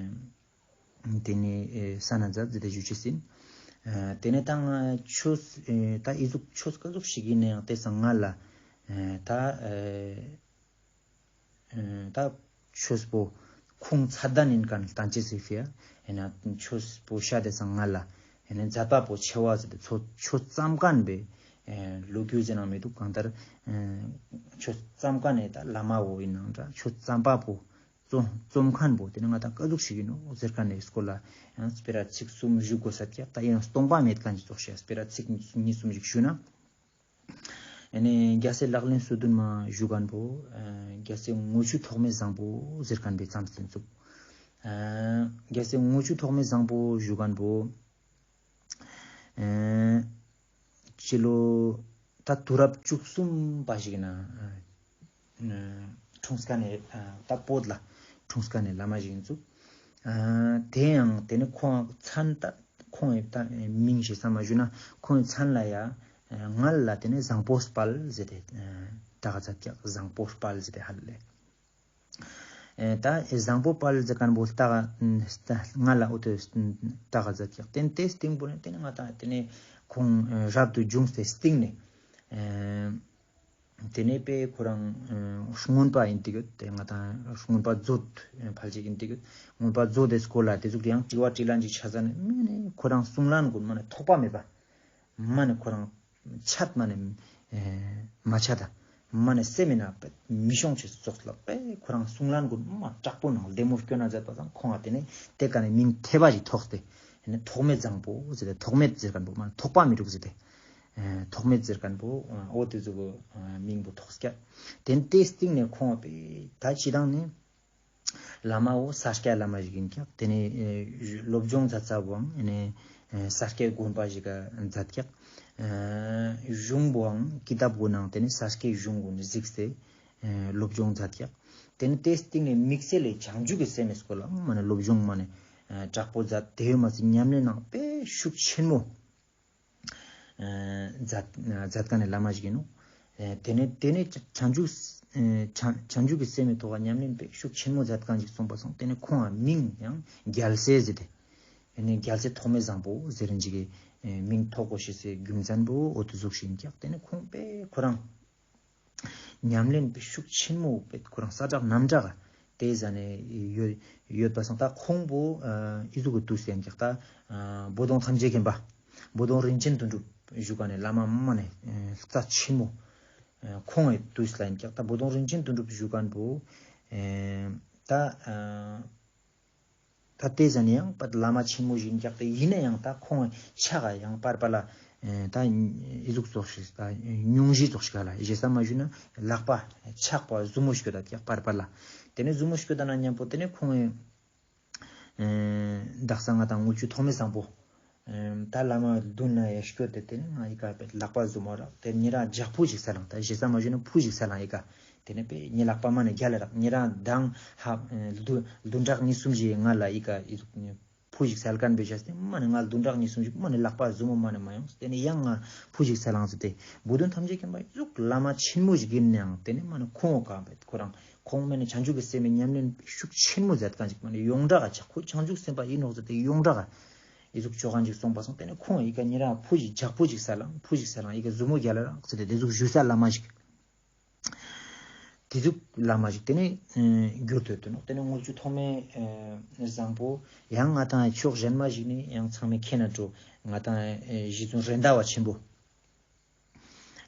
ཨེ་ཏེ་ནེ་ཨེ་ས་ན་མཛད་དེ་ཞུ་ཅེས་ཨིན། ཨེ་ཏེ་ནེ་ད་ཆོས་ཨེ་ད་ཨི་ཟུག་ཆོས་ཀ་ཟུག་ཞིག་ཨིན་ནའང་ཏེ་སང་ང་ལ་ཨེ་ད་ཨེ་ཨེ་ད་ཆོས་པོ་ཁུངས་ཚད་ལྡན་ཨིན་ཁན་ལྟན་ཅེས་སི་ཕི་ཡ་ཨེ་ན་ཆོས་པོ་ཤད་དེ་སང་ང་ལ་ཨེ་ན་མཛད་པ་པོ་ཆེ་བ་ཟེར་ཏེ་ཆོས་ཆོས་ཙམ་ཁན་པེ་ ཨེ་ལོ་རྒྱུས་ཟེར་ནང་མི་འདུག་གང་ལྟར་ཨེ་ཆོས་བརྩམས་མཁན་ནི་ད་བླ་མ་བོ་ཡིན་ནང་འདྲ། ཆོས་བརྩམས་པ་པོ་རྩོམ་རྩོམ་མཁན་པོ་དེ་ནི་ང་ད་ཀ་ཟུག་ཞིག་ཡིན་ནོག་ཟེར་མཁན་ནི་སྐོར་ལ་ཡང་སྤེ་ར་ཚིག་གསུམ་ཞུ་དགོས་ས་ཀྱག་ད་ཡང་སྟོང་པ་མེད་མཁན་ཅིག་ཙོགས་ཤིག་སྤེ་ར་ཚིག་གཉིས་གསུམ་ཞིག་ཞུ་ན། ཨ་ནི་རྒྱལ་སྲས་ལག་ལེན་སོ་བདུན་མ་ཞུ་མཁན་པོ་ཨ་རྒྱལ་སྲས་དངུལ་ཆུ་ཐོགས་མེད་བཟང་པོ་ཟེར་མཁན་པོའི་མཚམས་སུ་ཚུགས། ཨ་རྒྱལ་སྲས་དངུལ་ཆུ་ཐོགས་མེད་བཟང་པོ་ཞུ་མཁན་པོ་ཨ་སྤྱི་ལོ་ད་དུས་རབས་བཅུ་གསུམ་པ་ཞིག་ན་ཨ་འཁྲུངས་མཁན་ནི་ཨ་ད་བོད་ལ་འཁྲུངས་མཁན་ནི་བླ་མ་ཞིག་ཡིན་ཚུགས། ཨ་དེ་ཡང་དེ་ནི་ཁོང་མཚན་ད་ཁོང་ངི་ད་མིང་ཞིག་བསམ་མ་ཞུ་ན་ཁོང་ངི་མཚན་ལ་ཡ་ཨ་སྔར་ལ་དེ་ནི་བཟང་པོ་དཔལ་ཟེར་ཏེ་ཨ་གྲགས་མཛད་ཀྱག་བཟང་པོ་དཔལ་ཟེར་ཏེ་ཧ་ལ་ལེ། ཨེ་ད་བཟང་པོ་དཔལ་ཟེར་མཁན་པོ་ལྟ་ག་ང་ལ་འོ་དེ་ལྟ་ག་མཛད་ཀྱག་དེ་ནི་དེ་སྟིང་པོ་ནི་དེ་ནི་ང་ད་དེ་ནི་ཁོང་ཨེ་རབ་ཏུ་བྱུང་སྟེ་སྟིང་ནི་ཨེ་དེ་ནི་པེ་ཁོ་རང་ཨེ་མངོན་པ་ཡིན་ཏེ་གི་དེ་ང་ད་མངོན་པ་མཛོད་ཨེ་ཕལ་ཆེར་ཡིན་ཏེ་གི་མངོན་པ་མཛོད་དེ་སྐོར་ལ་དེ་ཟུག་ཡང་དྲི་བ་དྲིས་ལན་ཅིག་ཆ་ས་ནི་མ་ནི་ཁོ་རང་གསུང་ལན་ཀུན་མ་ནི་ཐོགས་པ་མེད་པ། མ་ནི་ཁོ་རང་ཆད་མ་ནི་ཨེ་མ་ཆད་ད། མ་ནི་སེམས་མེད་ན་པེ་མི་ཤོང་ཆེ་ཙོགས་ལ་པེ་ཁོ་རང་གསུང་ལན་ཀུན་མ་དྲག་པོ་ནང་ལྡེ་མོ་སྐྱོན་ན་མཛད་པ་དང་ཁོང་ང་དེ་ནི་དེ་ཀ་ནི་མིང་ཐེ་བ་ཞིག་ཐོགས་ཏེ་ཨེ་ནི་ཐོགས་མེད་བཟང་པོ་ཟེར་ཏེ་ཐོགས་མེད་ཟེར་མཁན་པོ་མ་ནི་ཐོགས་པ་མི་འདུག་ཟེར་ཏེ་ཨེ་ཐོགས་མེད་ཟེར་མཁན་པོ་ཨ་འོ་དེ་ཟུག་གི་ཨ་མིང་པོ་ཐོགས་ཀྱག་དེ་ནི་དེ་སྟིང་ནི་ཁོང་པེ་ད་ཅི་དང་ནི། བླ་མ་བོ་ས་སྐྱ་བླ་མ་ཞིག་ཡིན་ཀྱག་དེ་ནས་ཨེ་སློབ་སྦྱོང་མཛད་ས་བོའང་ཨེ་ནས་ཨེ་ས་སྐྱའི་དགོན་པ་ཞིག་ག་མཛད་ཀྱག་ཨེ་གཞུང་བོའང་ཀི་ཏབ་བོ་ནང་དེ་ནས་ས་སྐྱའི་གཞུང་བོ་ནས་གཟིགས་ཏེ་ཨེ་སློབ་སྦྱོང་མཛད་ཀྱག་དེ་ནས་དེ་སྟིང་ནས་དམིགས་བསལ་ལས་བྱང་ཆུབ་ཀྱི་སེམས་སྐོར་ལ་མ་ནས་སློབ་སྦྱོང་མ་ནས་ཨེ་དྲག་པོ་མཛད། དེ་བས་མ་ཚད་ཉམས་ལེན་ནང་དཔེ་ཤུགས་ཆེན་མོ། ཨ་མཛད་མཛད་མཁན་ནི་བླ་མ་ཞིག་ཡིན་ནོག་ཨ་དེ་ནས་དེ་ནས་བྱང་ཆུབ་ཨ་བྱང་བྱང་ཆུབ་ཀྱི་སེམས་ཀྱི་ཐོག་ཉམས་ལེན་དཔེ་ཤུགས་ཆེན་མོ་མཛད་མཁན་ཞིག་སོང་པ་སོང་། དེ་ནས་ཁོང་ང་མིང་ཡང་རྒྱལ་སྲས་ཟེར་ཏེ། ཨ་ནི་རྒྱལ་སྲས་ཐོགས་མེད་བཟང་པོ་ཟེར་མཁན་ཞིག་གི་ཨ་མིང་ཐོགས་དགོས་ཤེས་སི་རྒྱུ་མཚན་པོ་འོ་དེ་ཟུག་ཞིག་ཡིན་ཀྱག་དེ་ནས་ཁོང་དཔེ་ཁོ་རང་ཉམས་ལེན་པའི་ཤུགས་ཆེན་མོ་པེ་ཁོ་རང་ས་གྲགས་གནམ་གྲགས་དེ་ཟ་ནས་ཡོད་ཡོད་པ་སང་ད་ཁོང་པོ་ཨ་ཨི་ཟུག་གི་དུས་སུ་ཡང་ཀྱག་ད་ཨ་བོ་དོང་ཐམས་ཅད་མཁྱེན་པ་བོ་དོང་རིན་ཆེན་དོན་གྲུབ་བཞུགས་ཀ་ནས་བླ་མ་མ་ནས་ཨ་རྩ་ཆེན་མོ་ཨ་ཁོང་ངི་དུས་ལ་ཡིན་ཀྱག་ད་བོ་དོང་རིན་ཆེན་དོན་གྲུབ་བཞུགས་ཀ་པོ་ཨ་ད་ཨ་ད་དེ་ཟ་ནས་ཡང་པ་བླ་མ་ཆེན་མོ་ཞིག་ཀྱག་དེ་ཡིན་ན་ཡང་ད་ཁོང་ཕྱག་ག་ཡང་པར་པ་ལ་ཨེ་ད་ཨི་ཟུག་ཙོགས་ཤིག་ད་སྙུང་གཞི་ཙོགས་ཤིག་ག་ལ་ཞེ་ས་མ་ཞུ་ན་ལག་པ་ཕྱག་པ་ཟུ་མོ་ཞིག་ཡོད་ད་ཀྱག་པར་པ་ལ། དེ་ནས་ཟུ་མོ་ཞིག་ཡོད་ད་ན་མཉམ་པོ་དེ་ནས་ཁོང་ཨེ་དག་ས་ང་དང་དངུལ་ཆུ་ཐོགས་མེད་བཟང་པོ་ཨེ་ད་བླ་མ་མདུན་ན་ཡ་སྐྱོད་དེ་དེ་ནས་ང་ཨི་ཀ་པེ་ལག་པ་ཟུ་མོ་རག་དེ་ཉེ་རང་ལྗགས་ཕུ་ཞིག་སལ་ལང་། ད་ཞེ་ས་མ་ཞུ་ན་ཕུ་ཞིག་སལ་ལང་ཨི་ཀ། དེ་ནས་པེ་ཉེ་ལག་པ་མ་ནས་རྒྱལ་ལ་རག་ཉེ་རང་དང་ཧ་ཨེ་བདུན་བདུན་ཕྲག་གཉིས་གསུམ་ཞིག་ང་ལ་ཨི་ཀ་ཨི་ཟུག་ཕུ་ཞིག་སལ་མཁན་པེ་ཞེས་ཏེ་མ་ནས་ང་བདུན་ཕྲག་གཉིས་གསུམ་ཞིག་མ་ནས་ལག་པ་ཟུ་མོ་མ་ནས་མ་ཡོང་། དེ་ནས་ཡང་ང་ཕུ་ཞིག་སལ་ལང་ཟེར་ཏེ་བོ་དོང་ཐམས་ཅད་མཁྱེན་པ་ཨི་ཟུག་བླ་མ་ཆེན་མོ་ཞིག་ཡིན་ནའང་དེ་ནས་མ་ནས་ཁོང་ག་པེ་ཁོ་རང་ཁོང་མ་ནས་བྱང་ཆུབ་ཀྱི་སེམས་ཉམས་ལེན་ཤུགས་ཆེན་མོ་མཛད་མཁན་ཞིག་མ་ནས་ཡོངས་གྲགས་ཀ་ཆག་ཁོ་བྱང་ཆུབ་སེམས་དཔའ་ཡིན་ནོག་ཟེར་ཏེ་ཡོངས་གྲགས་ཀ་ཨི་ཟུག་ཆོ་མཁན་ཞིག་སོང་པ་སོང་། དེ་ནས་ཁོང་ཨི་ཀ་ཉེ་རང་ཕུ་ཞིག་ལྗགས་ཕུ་ཞིག་སལ་ལང་ཕུ་ཞིག་སལ་ལང་ཨི་ཀ་ཟུ་མོ་རྒྱལ་ལ་རག་ཟེར་ཏེ་དེ་ཟུག་ཞུ་ས་བླ་མ་ཞིག་དེ་ཟུག་བླ་མ་ཞིག་དེ་ནས་ཨེ་གྱུར་ཏེ་ཡོད་དོ་ནོག་དེ་ནས་དངུལ་ཆུ་ཐོགས་མེད་ཨེ་བཟང་པོ་ཡང་ང་དང་ཕྱོགས་གཞན་མ་ཞིག་ནས་ཡང་ཚང་མས་མཁྱེན་ན་འགྲོ། ང་དང་ཨེ་རྗེ་བཙུན་རེད་མདའ་བ་ཆེན་པོ།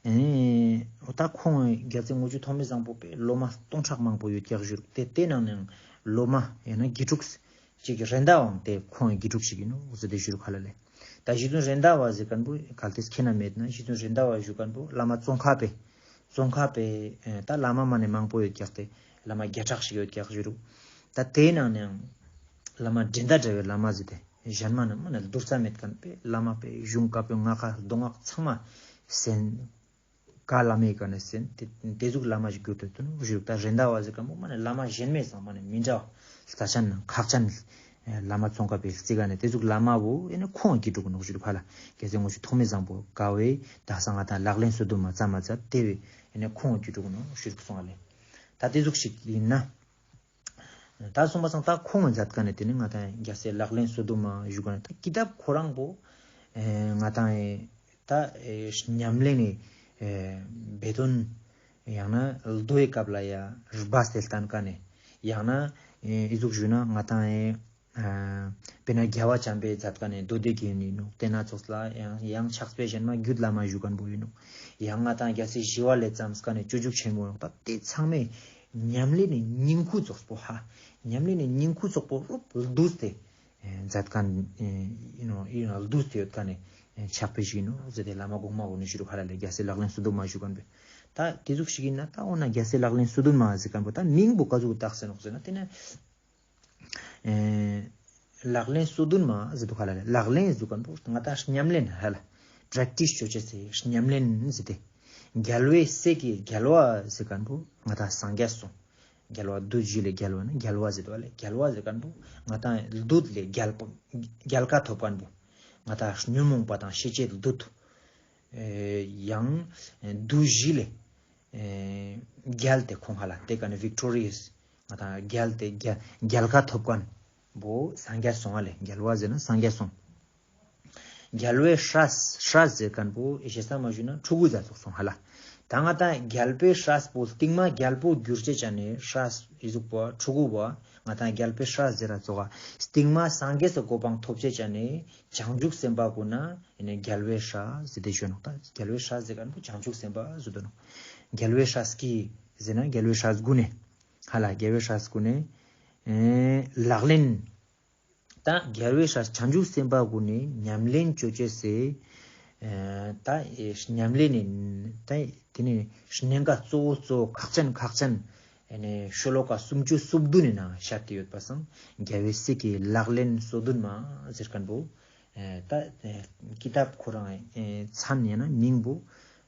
ཨེ་ད་ཁོང་རྒྱལ་སྲས་དངུལ་ཆུ་ཐོགས་མེད་བཟང་པོ་པེ་སློབ་མ་སྟོང་ཕྲག་མང་པོ་ཡོད་ཀྱག་ཞུ་རུག་དེ་དེ་ནང་ནས་སློབ་མ་ཡང་ན་དགེ་ཕྲུག་ཅིག་གི་རེད་མདའ་བའང་དེ་ཁོང་གི་དགེ་ཕྲུག་ཅིག་ཡིན་ནོག་ཟེར་ཏེ་ཞུ་རུག་ཧ་ལ་ལེ། ད་རྗེ་བཙུན་རེད་མདའ་བ་ཟེར་མཁན་པོ་གལ་ཏེ་མཁྱེན་ན་མེད་ན་རྗེ་བཙུན་རེད་མདའ་བ་ཞུ་མཁན་པོ་བླ་མ་ཙོང་ཁ་པེ། ཙོང་ཁ་པེ་ཨེ་ད་བླ་མ་མ་ནས་མང་པོ་ཡོད་ཀྱག་སྟེ་བླ་མ་བརྒྱ་ཕྲག་ཞིག་ཡོད་ཀྱག་ཞུ་རུག་ད་དེའི་ནང་ནས་ཡང་བླ་མ་འགྲན་ཟླ་བྲལ་བའི་བླ་མ་ཟེར་ཏེ་གཞན་མ་ནི་མ་ནས་བསྡུར་ས་མེད་མཁན་པེ་བླ་མ་པེ་གཞུང་བཀའ་པོད་ལྔ་ཀ་མདོ་སྔགས་ཚང་མ་གསན། ག་བླ་མའི་ཀ་ནས་གསན་དེ་དེ་ཟུག་བླ་མ་ཞིག་གྱུར་ཏེ་ཡོད་དོ་ནོག་ཞུ་རུག་ད་རེད་མདའ་བ་ཟེར་མཁན་པོ་མ་ནས་བླ་མ་གཞན་མའི་ཚང་མ་ནས་མི་འདྲ་བ་རྩ་ཆེན་ཁག་ཅན་བླ་མ་ཙོང་ཁ་པེ་རྩི་ཀ་ནས་དེ་ཟུག་བླ་མ་བོ་ཨེ་ནས་ཁོང་གི་དགེ་ཕྲུག་ནོག་ཞུ་རུག་ཧ་ལ། རྒྱལ་སྲས་དངུལ་ཆུ་ཐོགས་མེད་བཟང་པོ་ག་བོའི་དག་ས་ང་དང་ལག་ལེན་སོ་བདུན་མ་རྩ་མ་རྩ་དེ་བོའི་ཨེ་ནས་ཁོང་གི་དགེ་ཕྲུག་ནོག་ཞུ་རུག་སོང་ཨ་ལེ། ད་དེ་ཟུག་ཞིག་ཡིན་ན། ད་སོང་པ་སང་ད་ཁོང་མཛད་མཁན་ནི་དེ་ནི་ང་དང་རྒྱལ་སྲས་ལག་ལེན་སོ་བདུན་མ་ཞུ་མཁན་ནི་ད་ཀི་ཏབ་ཁོ་རང་པོ་ཨེ་ང་དང་ཨེ་ད་ཨེ་ཉམས་ལེན་ནི་ཨེ་བེ་དོན་ཡང་ན་མདོའི་སྐབས་ལ་ཡ་སྦས་ཏེ་བསྟན་མཁན་ནི་ཡང་ན་ཨེ་ཨི་ཟུག་ཞུ་ན་ང་དང་ཨེ་ ཨ་དཔེར་ན་རྒྱལ་བ་བྱམས་པའི་མཛད་མཁན་ནི་མདོ་སྡེ་རྒྱན་ཡིན་ནོག། དེ་ན་ཙོགས་ལ་ཡང་ཡང་ཕྱག་དཔེ་གཞན་མ་རྒྱུད་བླ་མ་ཞུ་མཁན་པོ་ཡིན་ནོག། ཡང་ང་ཏང་རྒྱལ་སྲས་ཞི་བ་ལྷས་བརྩམས་མཁན་ནི་སྤྱོད་འཇུག་ཆེན་མོ་ཡོང་ད་དེ་ཚང་མས་ཉམས་ལེན་ནི་སྙིང་ཁུ་ཙོགས་པོ་ཧ། ཉམས་ལེན་ནི་སྙིང་ཁུ་ཙོགས་པོ་རུབ་བསྡུས་ཏེ་ཨེ་མཛད་མཁན་ཨེ་ཡིན་ནོག། ཡིན་ནོག་བསྡུས་ཏེ་ཡོད་མཁན་ནི་ཨེ་ཕྱག་དཔེ་ཞིག་ཡིན་ནོག་ཟེར་ཏེ་བླ་མ་གོང་མ་བོ་ནི་ཞུ་རུ་ཁ་ལ་ལས་རྒྱལ་སྲས་ལག་ལེན་སོ་བདུན་མ་ཞུ་མཁན་པོ། ད་དེ་ཟུག་ཞིག་ཡིན་ན་ད་འོ་ན་རྒྱལ་སྲས་ལག་ལེན་སོ་བདུན་མ་ཟེར་མཁན་པོ་ད་མིང་པོ་ག་ཟུག་བཏགས་ཟེར་ནོག་ཟེར་ན་དེ་ནི། ཨེ་ལག་ལེན་སོ་བདུན་མ་ཟེར་དུག་ཧ་ལ་ལེ། ལག་ལེན་ཟེར་མཁན་པོ་ང་ཏང་ཉམས་ལེན་ཧ་ལ། པྲེག་ཊིས་ཅོ་ཅེས་སི་ཉམས་ལེན་ཟེར་ཏེ། རྒྱལ་བའི་སྲས་ཀྱི་རྒྱལ་བ་ཟེར་མཁན་པོ་ང་ཏང་སངས་རྒྱས་སོང་། རྒྱལ་བ་བདུད་བཞི་ལས་རྒྱལ་བ་ནི་རྒྱལ་བ་ཟེར་དུག་ཧ་ལ་ལེ། རྒྱལ་བ་ཟེར་མཁན་པོ་ང་ཏང་བདུད་ལས་རྒྱལ་པོ་རྒྱལ་ཁ་ཐོབ་མཁན་པོ། ང་ཏང་ཉོན་མོངས་པ་དང་ཤེས་བྱའི་བདུད། ཨེ་ཡང་བདུད་བཞི་ལས་ཨེ་རྒྱལ་ཏེ་ཁོང་ཧ་ལ་དེ་ཀ་ནི་ཝིག་ཊོ་རི་ཡས་ང་ཏང་རྒྱལ་ཏེ་རྒྱལ་རྒྱལ་ཁ་ཐོབ་མཁན་པོ་སངས་རྒྱས་སོང་ཧ་ལེ། རྒྱལ་བ་ཟེར་ན་སངས་རྒྱས་སོང་། རྒྱལ་བའི་སྲས་སྲས་ཟེར་མཁན་པོ་ཨེ་ཤེས་ས་མ་ཞུ་ན་ཕྲུ་གུ་ཟ་ཙོགས་སོང་ཧ་ལ། ད་ང་ཏང་རྒྱལ་པོའི་སྲས་པོ་སྟིང་མ་རྒྱལ་པོ་གྱུར་ཅེས་ཅན་ནི་སྲས་ཨི་ཟུག་པོ་ཕྲུ་གུ་བོ་ང་ཏང་རྒྱལ་པོའི་སྲས་ཟེར་ར་ཙོགས་སྟིང་མ་སངས་རྒྱས་སི་གོ་འཕང་ཐོབ་ཅེས་ཅན་ནི་བྱང་ཆུབ་སེམས་དཔའ་གུན་ན་ཨེ་ནི་རྒྱལ་བའི་སྲས་ཟེར་ཏེ་ཞུ་ནོག། ད་རྒྱལ་བའི་སྲས་ཟེར་མཁན་པོ་བྱང་ཆུབ་སེམས་དཔའ་ཟེར་དུག་ནོག། རྒྱལ་བའི་སྲས་ཀྱི་ཟེར་ན་རྒྱལ་བའི་སྲས་གུན་ནི་ཧ་ལ་རྒྱལ་བའི་སྲས་གུན་ནི་ཨེ་ལག་ལེན། ད་རྒྱལ་བའི་སྲས་བྱང་ཆུབ་སེམས་དཔའ་གུན་ནི་ཉམས་ལེན་ཅོ་ཅེས་སི་ཨེ་ད་ཨེ་ཉམས་ལེན་ནི་ད་དེ་ནི་གནད་འགག་གཙོ་བོ་གཙོ་བོ་ཁག་ཅན་ཁག་ཅན་ཨེ་ནི་ཤོ་ལོ་ཀ་སུམ་ཅུ་སོ་བདུན་ནི་ནང་བཤད་དེ་ཡོད་པ་སང་རྒྱལ་བའི་སྲས་ཀྱི་ལག་ལེན་སོ་བདུན་མ་ཟེར་མཁན་པོ། ཨེ་ད་ཨེ་ཀི་ཏབ་ཁོ་རང་ཨེ་མཚན་ཡང་ན་མིང་པོ་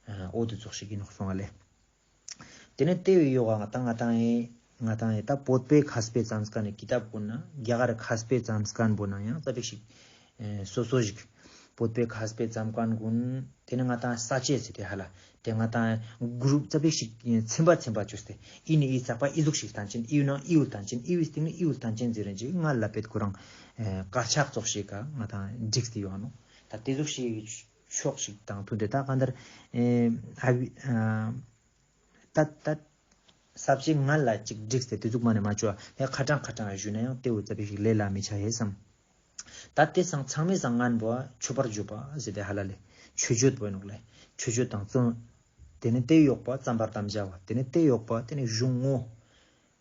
ཨེ་འོ་དེ་ཙོགས་ཤིག་ཡིན་ནོག་སོང་ང་ལེ། དེ་ནས་དེ་བས་ཡོག་ག་ང་ཏང་ང་ཏང་ཨེ་ང་ཏང་ཨེ་ད་བོད་པའི་མཁས་པའི་བརྩམས་མཁན་ནི་ཀི་ཏབ་གུན་ན་རྒྱ་གར་མཁས་པའི་བརྩམས་མཁན་པོ་ན་ཡང་ཙ་པིག་ཞིག་ཨེ་སོ་སོ་ཞིག་བོད་པའི་མཁས་པའི་བརྩམས་མཁན་གུན་དེ་ནས་ང་ཏང་ས་བཅད་ཟེར་ཏེ་ཧ་ལ་དེ་ང་ཏང་གུ་རུབ་ཙ་པིག་ཞིག་ཚན་པ་ཚན་པ་ཅོས་ཏེ་ཨི་ནི་ཨི་ཚག་པ་ཨི་ཟུག་ཞིག་སྟན་ཅན་ཨི་ཡུ་ན་ཨི་ཡུ་སྟན་ཅན་ཨི་ཡུ་སྟིང་ནི་ཨི་ཡུ་སྟན་ཅན་ཟེར་རན་ཅིག་ང་ལ་པེད་ཁོ་རང་ཨེ་དཀར་ཆག་ཙོགས་ཤིག་ག་ང་ཏང་བསྒྲིགས་ཏེ་ཡོང་ནོག། ད་དེ་ཟུག་ཞིག་ཕྱོགས་ཤིག་དང་མཐུན་ཏེ་ད་གང་ལྟར་ཨེ་ཨ་བི་ཨ་ད་ད་ས་བཅད་ང་ལ་ཅིག་བསྒྲིགས་ཏེ་དེ་ཟུག་མ་ནེ་མ་ཅོ་ཨ་ཡ་ཁ་ཏང་ཁ་ཏང་ཞུ་ན་ཡང་དེ་བོ་ཙ་པིག་ཞིག་ལས་ལ་མི་ཆ་ཧེ་བསམ། ད་དེ་སང་ཚང་མའི་སང་ངན་པོ་མཆོད་པར་བརྗོད་པ་ཟེར་ཏེ་ཧ་ལ་ལེ། མཆོད་བརྗོད་པོ་ཡིན་ནོག་ལེ། མཆོད་བརྗོད་དང་ཚོམ། དེ་ནས་དེ་ཡོག་པ་བརྩམ་པར་དམ་བཅའ་བ། དེ་ནས་དེ་ཡོག་པ་དེ་ནས་གཞུང་ངོ་།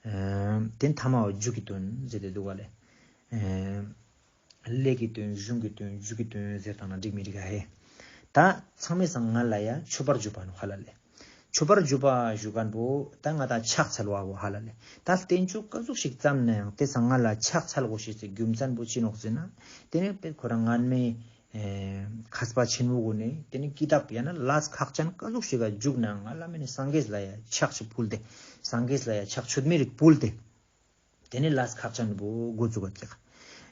ཨེ་དེ་ཐ་མ་བ་མཇུག་གི་དོན་ཟེར་ཏེ་འདུག་ག་ལེ། ཨེ་ལས་ཀྱི་དོན་གཞུང་གི་དོན་མཇུག་གི་དོན་ཟེར་དང་ན་འགྲིག་མི་འགྲིག་ག་ཧེ། ད་ཚང་མའི་སང་ང་ལ་ཡ་མཆོད་པར་བརྗོད་པ་ནོག་ཧ་ལ་ལེ། མཆོད་པར་བརྗོད་པ་ཞུ་མཁན་པོ་ད་ང་ཏང་ཕྱག་འཚལ་བ་བོ་ཧ་ལ་ལེ། ད་བསྟན་བཅོས་ག་ཟུག་ཞིག་བརྩམས་ན་ཡང་དེ་སང་ང་ལ་ཕྱག་འཚལ་དགོས་ཤེས་སི་རྒྱུ་མཚན་པོ་ཅི་ནོག་ཟེར་ན། དེ་ནས་དཔེ་ཁོ་རང་སྔན་མའི་ཨེ་མཁས་པ་ཆེན་མོ་གུན་ནི་དེ་ནི་ཀི་ཏབ་ཡང་ན་ལས་ཁག་ཅན་ག་ཟུག་ཞིག་ག་འཇུག་ན་ང་ལ་མེ་ནི་སངས་རྒྱས་ལ་ཡ་ཕྱག་ཅིག་ཕུལ་ཏེ། སངས་རྒྱས་ལ་ཡ་ཕྱག་མཆོད་མེ་རིག་ཕུལ་ཏེ། དེ་ནི་ལས་ཁག་ཅན་པོ་འགོ་བཙུགས་པ་ཀྱག།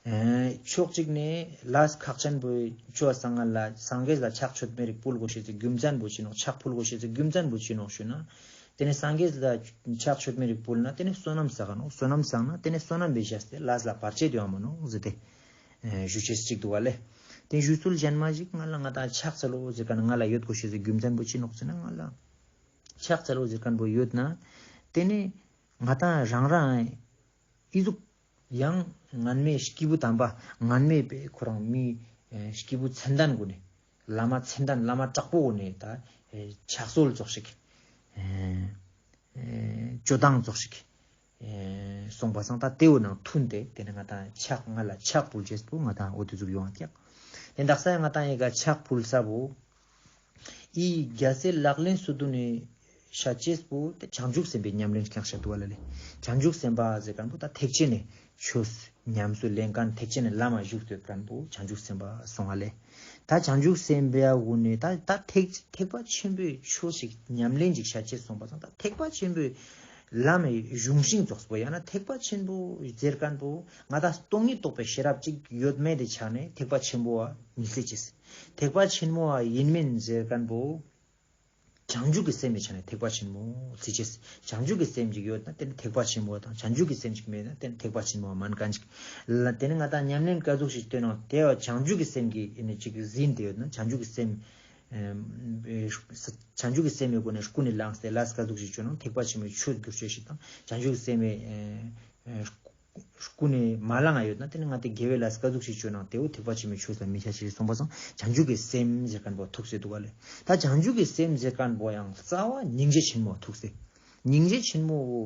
ཨེ་ཕྱོགས་གཅིག་ནས་ལས་ཁག་ཅན་པོ་ཆོ་སང་ང་ལ་སངས་རྒྱས་ལ་ཕྱག་མཆོད་མེ་རིག་ཕུལ་དགོས་ཤེས་སི་རྒྱུ་མཚན་པོ་ཅི་ནོག། ཕྱག་ཕུལ་དགོས་ཤེས་སི་རྒྱུ་མཚན་པོ་ཅི་ནོག་ཞུ་ན། དེ་ནི་སངས་རྒྱས་ལ་ཕྱག་མཆོད་མེ་རིག་ཕུལ་ན་དེ་ནི་བསོད་ནམས་བསགས་ནོག། བསོད་ནམས་བསགས་ན་དེ་ནི་བསོད་ནམས་པའི་བཞག་སྟེ་ལས་ལ་བར་ཆད་ཡོང་མ་ནོག་ཟེར་ཏེ། ཨེ་ཞུ་ཅེས་གཅིག་འདུག་བ་ལེ། དེ་ཞུ་ཚུལ་གཞན་མ་ཞིག་ང་ལ་ང་ཏང་ཕྱག་འཚལ་ལོ་ཟེར་མཁན་ང་ལ་ཡོད་དགོས་ཤེས་སི་རྒྱུ་མཚན་པོ་ཅི་ནོག་ཟེར་ན། ང་ལ་ཕྱག་འཚལ་ལོ་ཟེར་མཁན་པོ་ཡོད་ན་དེ་ནི་ང་ཏང་རང་རང་ཨི་ཟུག་ཡང་སྔན་མའི་སྐྱེས་བུ་དམ་པ་སྔན་མའི་པའི་ཁོ་རང་མི་ཨེ་སྐྱེས་བུ་མཚན་ལྡན་གུན་ནི་བླ་མ་མཚན་ལྡན་བླ་མ་དྲག་པོ་གུན་ནི་ད་ཨེ་ཕྱག་སྲོལ་ཙོགས་ཤིག་ཨེ་ཨེ་སྤྱོད་སྟངས་ཙོགས་ཤིག་ཨེ་སོང་པ་སང་ད་དེ་བོ་ནང་མཐུན་ཏེ་དེ་ནི་ང་ཏང་ཕྱག་ང་ལ་ཕྱག་ཕུལ་ཅེས་པོ་ང་ཏང་འོ་དེ་ཟུག་ཡོང་བ་ཀྱག། དེ་འདག་ས་ཡང་ང་ཏང་ཡི་ག་ཕྱག་ཕུལ་ས་བོ་ཨི་རྒྱལ་སྲས་ལག་ལེན་སོ་བདུན་ནི་བཤད་ཅེས་པོ་དེ་བྱང་ཆུབ་སེམས་དཔའི་ཉམས་ལེན་ཀྱང་བཤད་འདུག་བ་ལ་ལེ། བྱང་ཆུབ་སེམས་དཔའ་ཟེར་མཁན་པོ་ད་ཐེག་ཆེན་ནི་ཆོས་ཉམས་སུ་ལེན་མཁན་ཐེག་ཆེན་ནི་ལམ་མ་ཞུགས་ཏེ་ཡོད་མཁན་པོ་བྱང་ཆུབ་སེམས་དཔའ་སོང་བ་ལེ། ད་བྱང་ཆུབ་སེམས་དཔའ་གུན་ནི་ད་ད་ཐེག་ཐེག་པ་ཆེན་པོའི་ཆོས་ཤིག་ཉམས་ལེན་ཅིག་བཤད་ཅེས་སོང་པ་སང་ད་ཐེག་པ་ཆེན་པོའི་ལམ་གཞུང་ཤིང་ཙོགས་པོ་ཡང་ན་ཐེག་པ་ཆེན་པོ་ཟེར་མཁན་པོ་ང་ད་སྟོང་ཉིད་རྟོགས་པའི་ཤེས་རབ་ཅིག་ཡོད་མེད་དེ་ཆ་ནས་ཐེག་པ་ཆེན་པོ་བ་མི་སྲིད་ཅེས། ཐེག་པ་ཆེན་མོ་བ་ཡིན་མིན་ཟེར་མཁན་པོ། བྱང་ཆུབ་ཀྱི་སེམས་མི་ཆ་ནས་ཐེག་པ་ཆེན་མོ་ཟེར་ཅེས། བྱང་ཆུབ་ཀྱི་སེམས་ཅིག་ཡོད་ན་དེ་ནི་ཐེག་པ་ཆེན་མོ་དང་། བྱང་ཆུབ་ཀྱི་སེམས་ཅིག་མེད་ན་དེ་ནི་ཐེག་པ་ཆེན་མོ་མན་མཁན་ཅིག་ལ། དེ་ནི་ང་ད་ཉམས་ལེན་ག་ཟུག་ཞིག་སྟོན་ནོག་དེ་བ་བྱང་ཆུབ་ཀྱི་སེམས་ཀྱི་ཨེ་ནི་ཅིག་ཟིན་ཏེ་ཡོད་ན་བྱང་ཆུབ་ཀྱི་སེམས་ཨེ་བྱང་ཆུབ་ཀྱི་སེམས་ཀྱི་སྒོ་ནས་ཀུན་ནས་བསླངས་ཏེ་ལས་ག་ཟུག་ཞིག་བཅོ་ན་ཐེག་པ་ཆེན་མོའི་ཆོས་སྒྱུར་བཅོས་ཤིག་དང་། བྱང་ཆུབ་ཀྱི་སེམས་ཀྱི་ཨེ་ཨེ་ ཀུན་ནས་མ་བླངས་ཡོད་ན་དེ་ནི་ང་དང་དགེ་བའི་ལས་ཀ་ཟུག་ཞིག་བཅོས་ན་དེ་བོ་ཐེག་པ་ཆེན་པོའི་ཆོས་ལ་མི་ཆ་ཅེས་གསུངས་པ་སང་བྱང་ཆུབ་ཀྱི་སེམས་ཟེར་མཁན་པོ་ཐུག་སྟེ་འདུག་ག་ལེ། ད་བྱང་ཆུབ་ཀྱི་སེམས་ཟེར་མཁན་པོ་ཡང་རྩ་བ་སྙིང་རྗེ་ཆེན་མོ་ཐུག་སྟེ། སྙིང་རྗེ་ཆེན་མོ་བོ།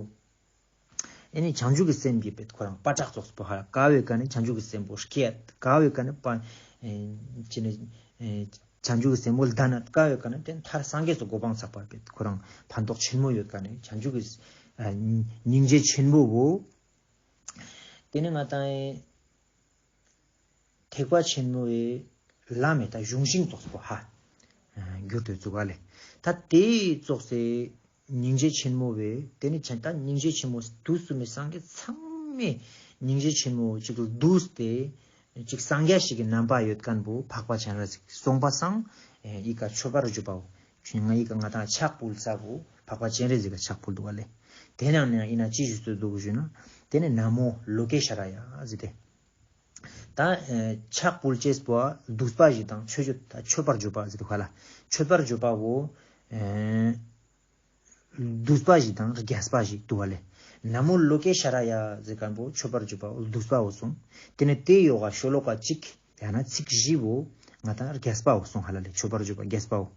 ཨེ་ནི་བྱང་ཆུབ་ཀྱི་སེམས་ཀྱི་བེད་ཁོ་རང་པ་ཏྲག་ཙོགས་པོ་ཧ་ལ་ཀ་བོའི་ཀ་ནི་བྱང་ཆུབ་ཀྱི་སེམས་པོ་སྐྱེད་ཀ་བོའི་ཀ་ནི་པ་ཨེ་ཅི་ནི་ཨེ་བྱང་ཆུབ་ཀྱི་སེམས་པོ་ལྡན་ན་ཀ་བོའི་ཀ་ནི་དེ་མཐར་སངས་རྒྱས་སུ་གོ་འཕང་ཚག་པ་བེད་ཁོ་རང་ཕན་ཐོགས་ཆེན་མོ་ཡོད་ཀ་ནི་བྱང་ཆུབ་ཀྱི་ཨ་སྙིང་རྗེ་ཆེན་མོ་བོ། དེ་ནི་ང་དང་ཨེ་ཐེག་པ་ཆེན་མོའི་ལམ་མེ་ད་གཞུང་ཤིང་ཙོགས་པོ་ཧ་གྱུར་ཏེ་ཙོགས་ལེ། ད་དེ་ཙོགས་སེ་སྙིང་རྗེ་ཆེན་མོ་བེ་དེ་ནི་ཆ་ད་སྙིང་རྗེ་ཆེན་མོ་དུས་གསུམ་མེ་སངས་རྒྱས་ཚང་མེ་སྙིང་རྗེ་ཆེན་མོ་ཅིག་བསྡུས་ཏེ་ཅིག་སངས་རྒྱས་ཤིག་གི་རྣམ་པ་ཡོད་མཁན་པོ་འཕགས་པ་སྤྱན་རས་གཟིགས་སོང་པ་སང་ཨེ་ཨི་ཀ་མཆོད་པར་བརྗོད་པའོ། ང་ཨི་ཀ་ང་དང་ཕྱག་ཕུལ་ས་བོ་འཕགས་པ་སྤྱན་རས་གཟིགས་ཀ་ཕྱག་ཕུལ་འདུག་ག་ལེ། དེ་ནང་ནས་ཨི་ན་ཅི་ཞུ་སྟེ་འདུག་ཞུ་ན་དེ་ནི་ན་མོ་ལོ་ཀེ་ཤྭ་ར་ཡ་ཟེར་ཏེ། ད་ཨེ་ཕྱག་ཕུལ་ཅེས་པོ་བསྡུས་པ་ཞིག་དང་མཆོད་བརྗོད་ད་མཆོད་པར་བརྗོད་པ་ཟེར་དུ་ཧ་ལ། མཆོད་པར་བརྗོད་པ་བོ་ཨེ་བསྡུས་པ་ཞིག་དང་རྒྱས་པ་ཞིག་འདུག་ག་ལེ། ན་མོ་ལོ་ཀེ་ཤྭ་ར་ཡ་ཟེར་མཁན་པོ་མཆོད་པར་བརྗོད་པ་བོ་བསྡུས་པ་བོ་སོང་། དེ་ནས་དེ་ཡོག་ག་ཤོ་ལོ་ཀ་གཅིག་ཡང་ན་ཚིག་བཞི་བོ་ང་དང་རྒྱས་པ་བོ་སོང་ཧ་ལ་ལེ། མཆོད་པར་བརྗོད་པ་རྒྱས་པ་བོ།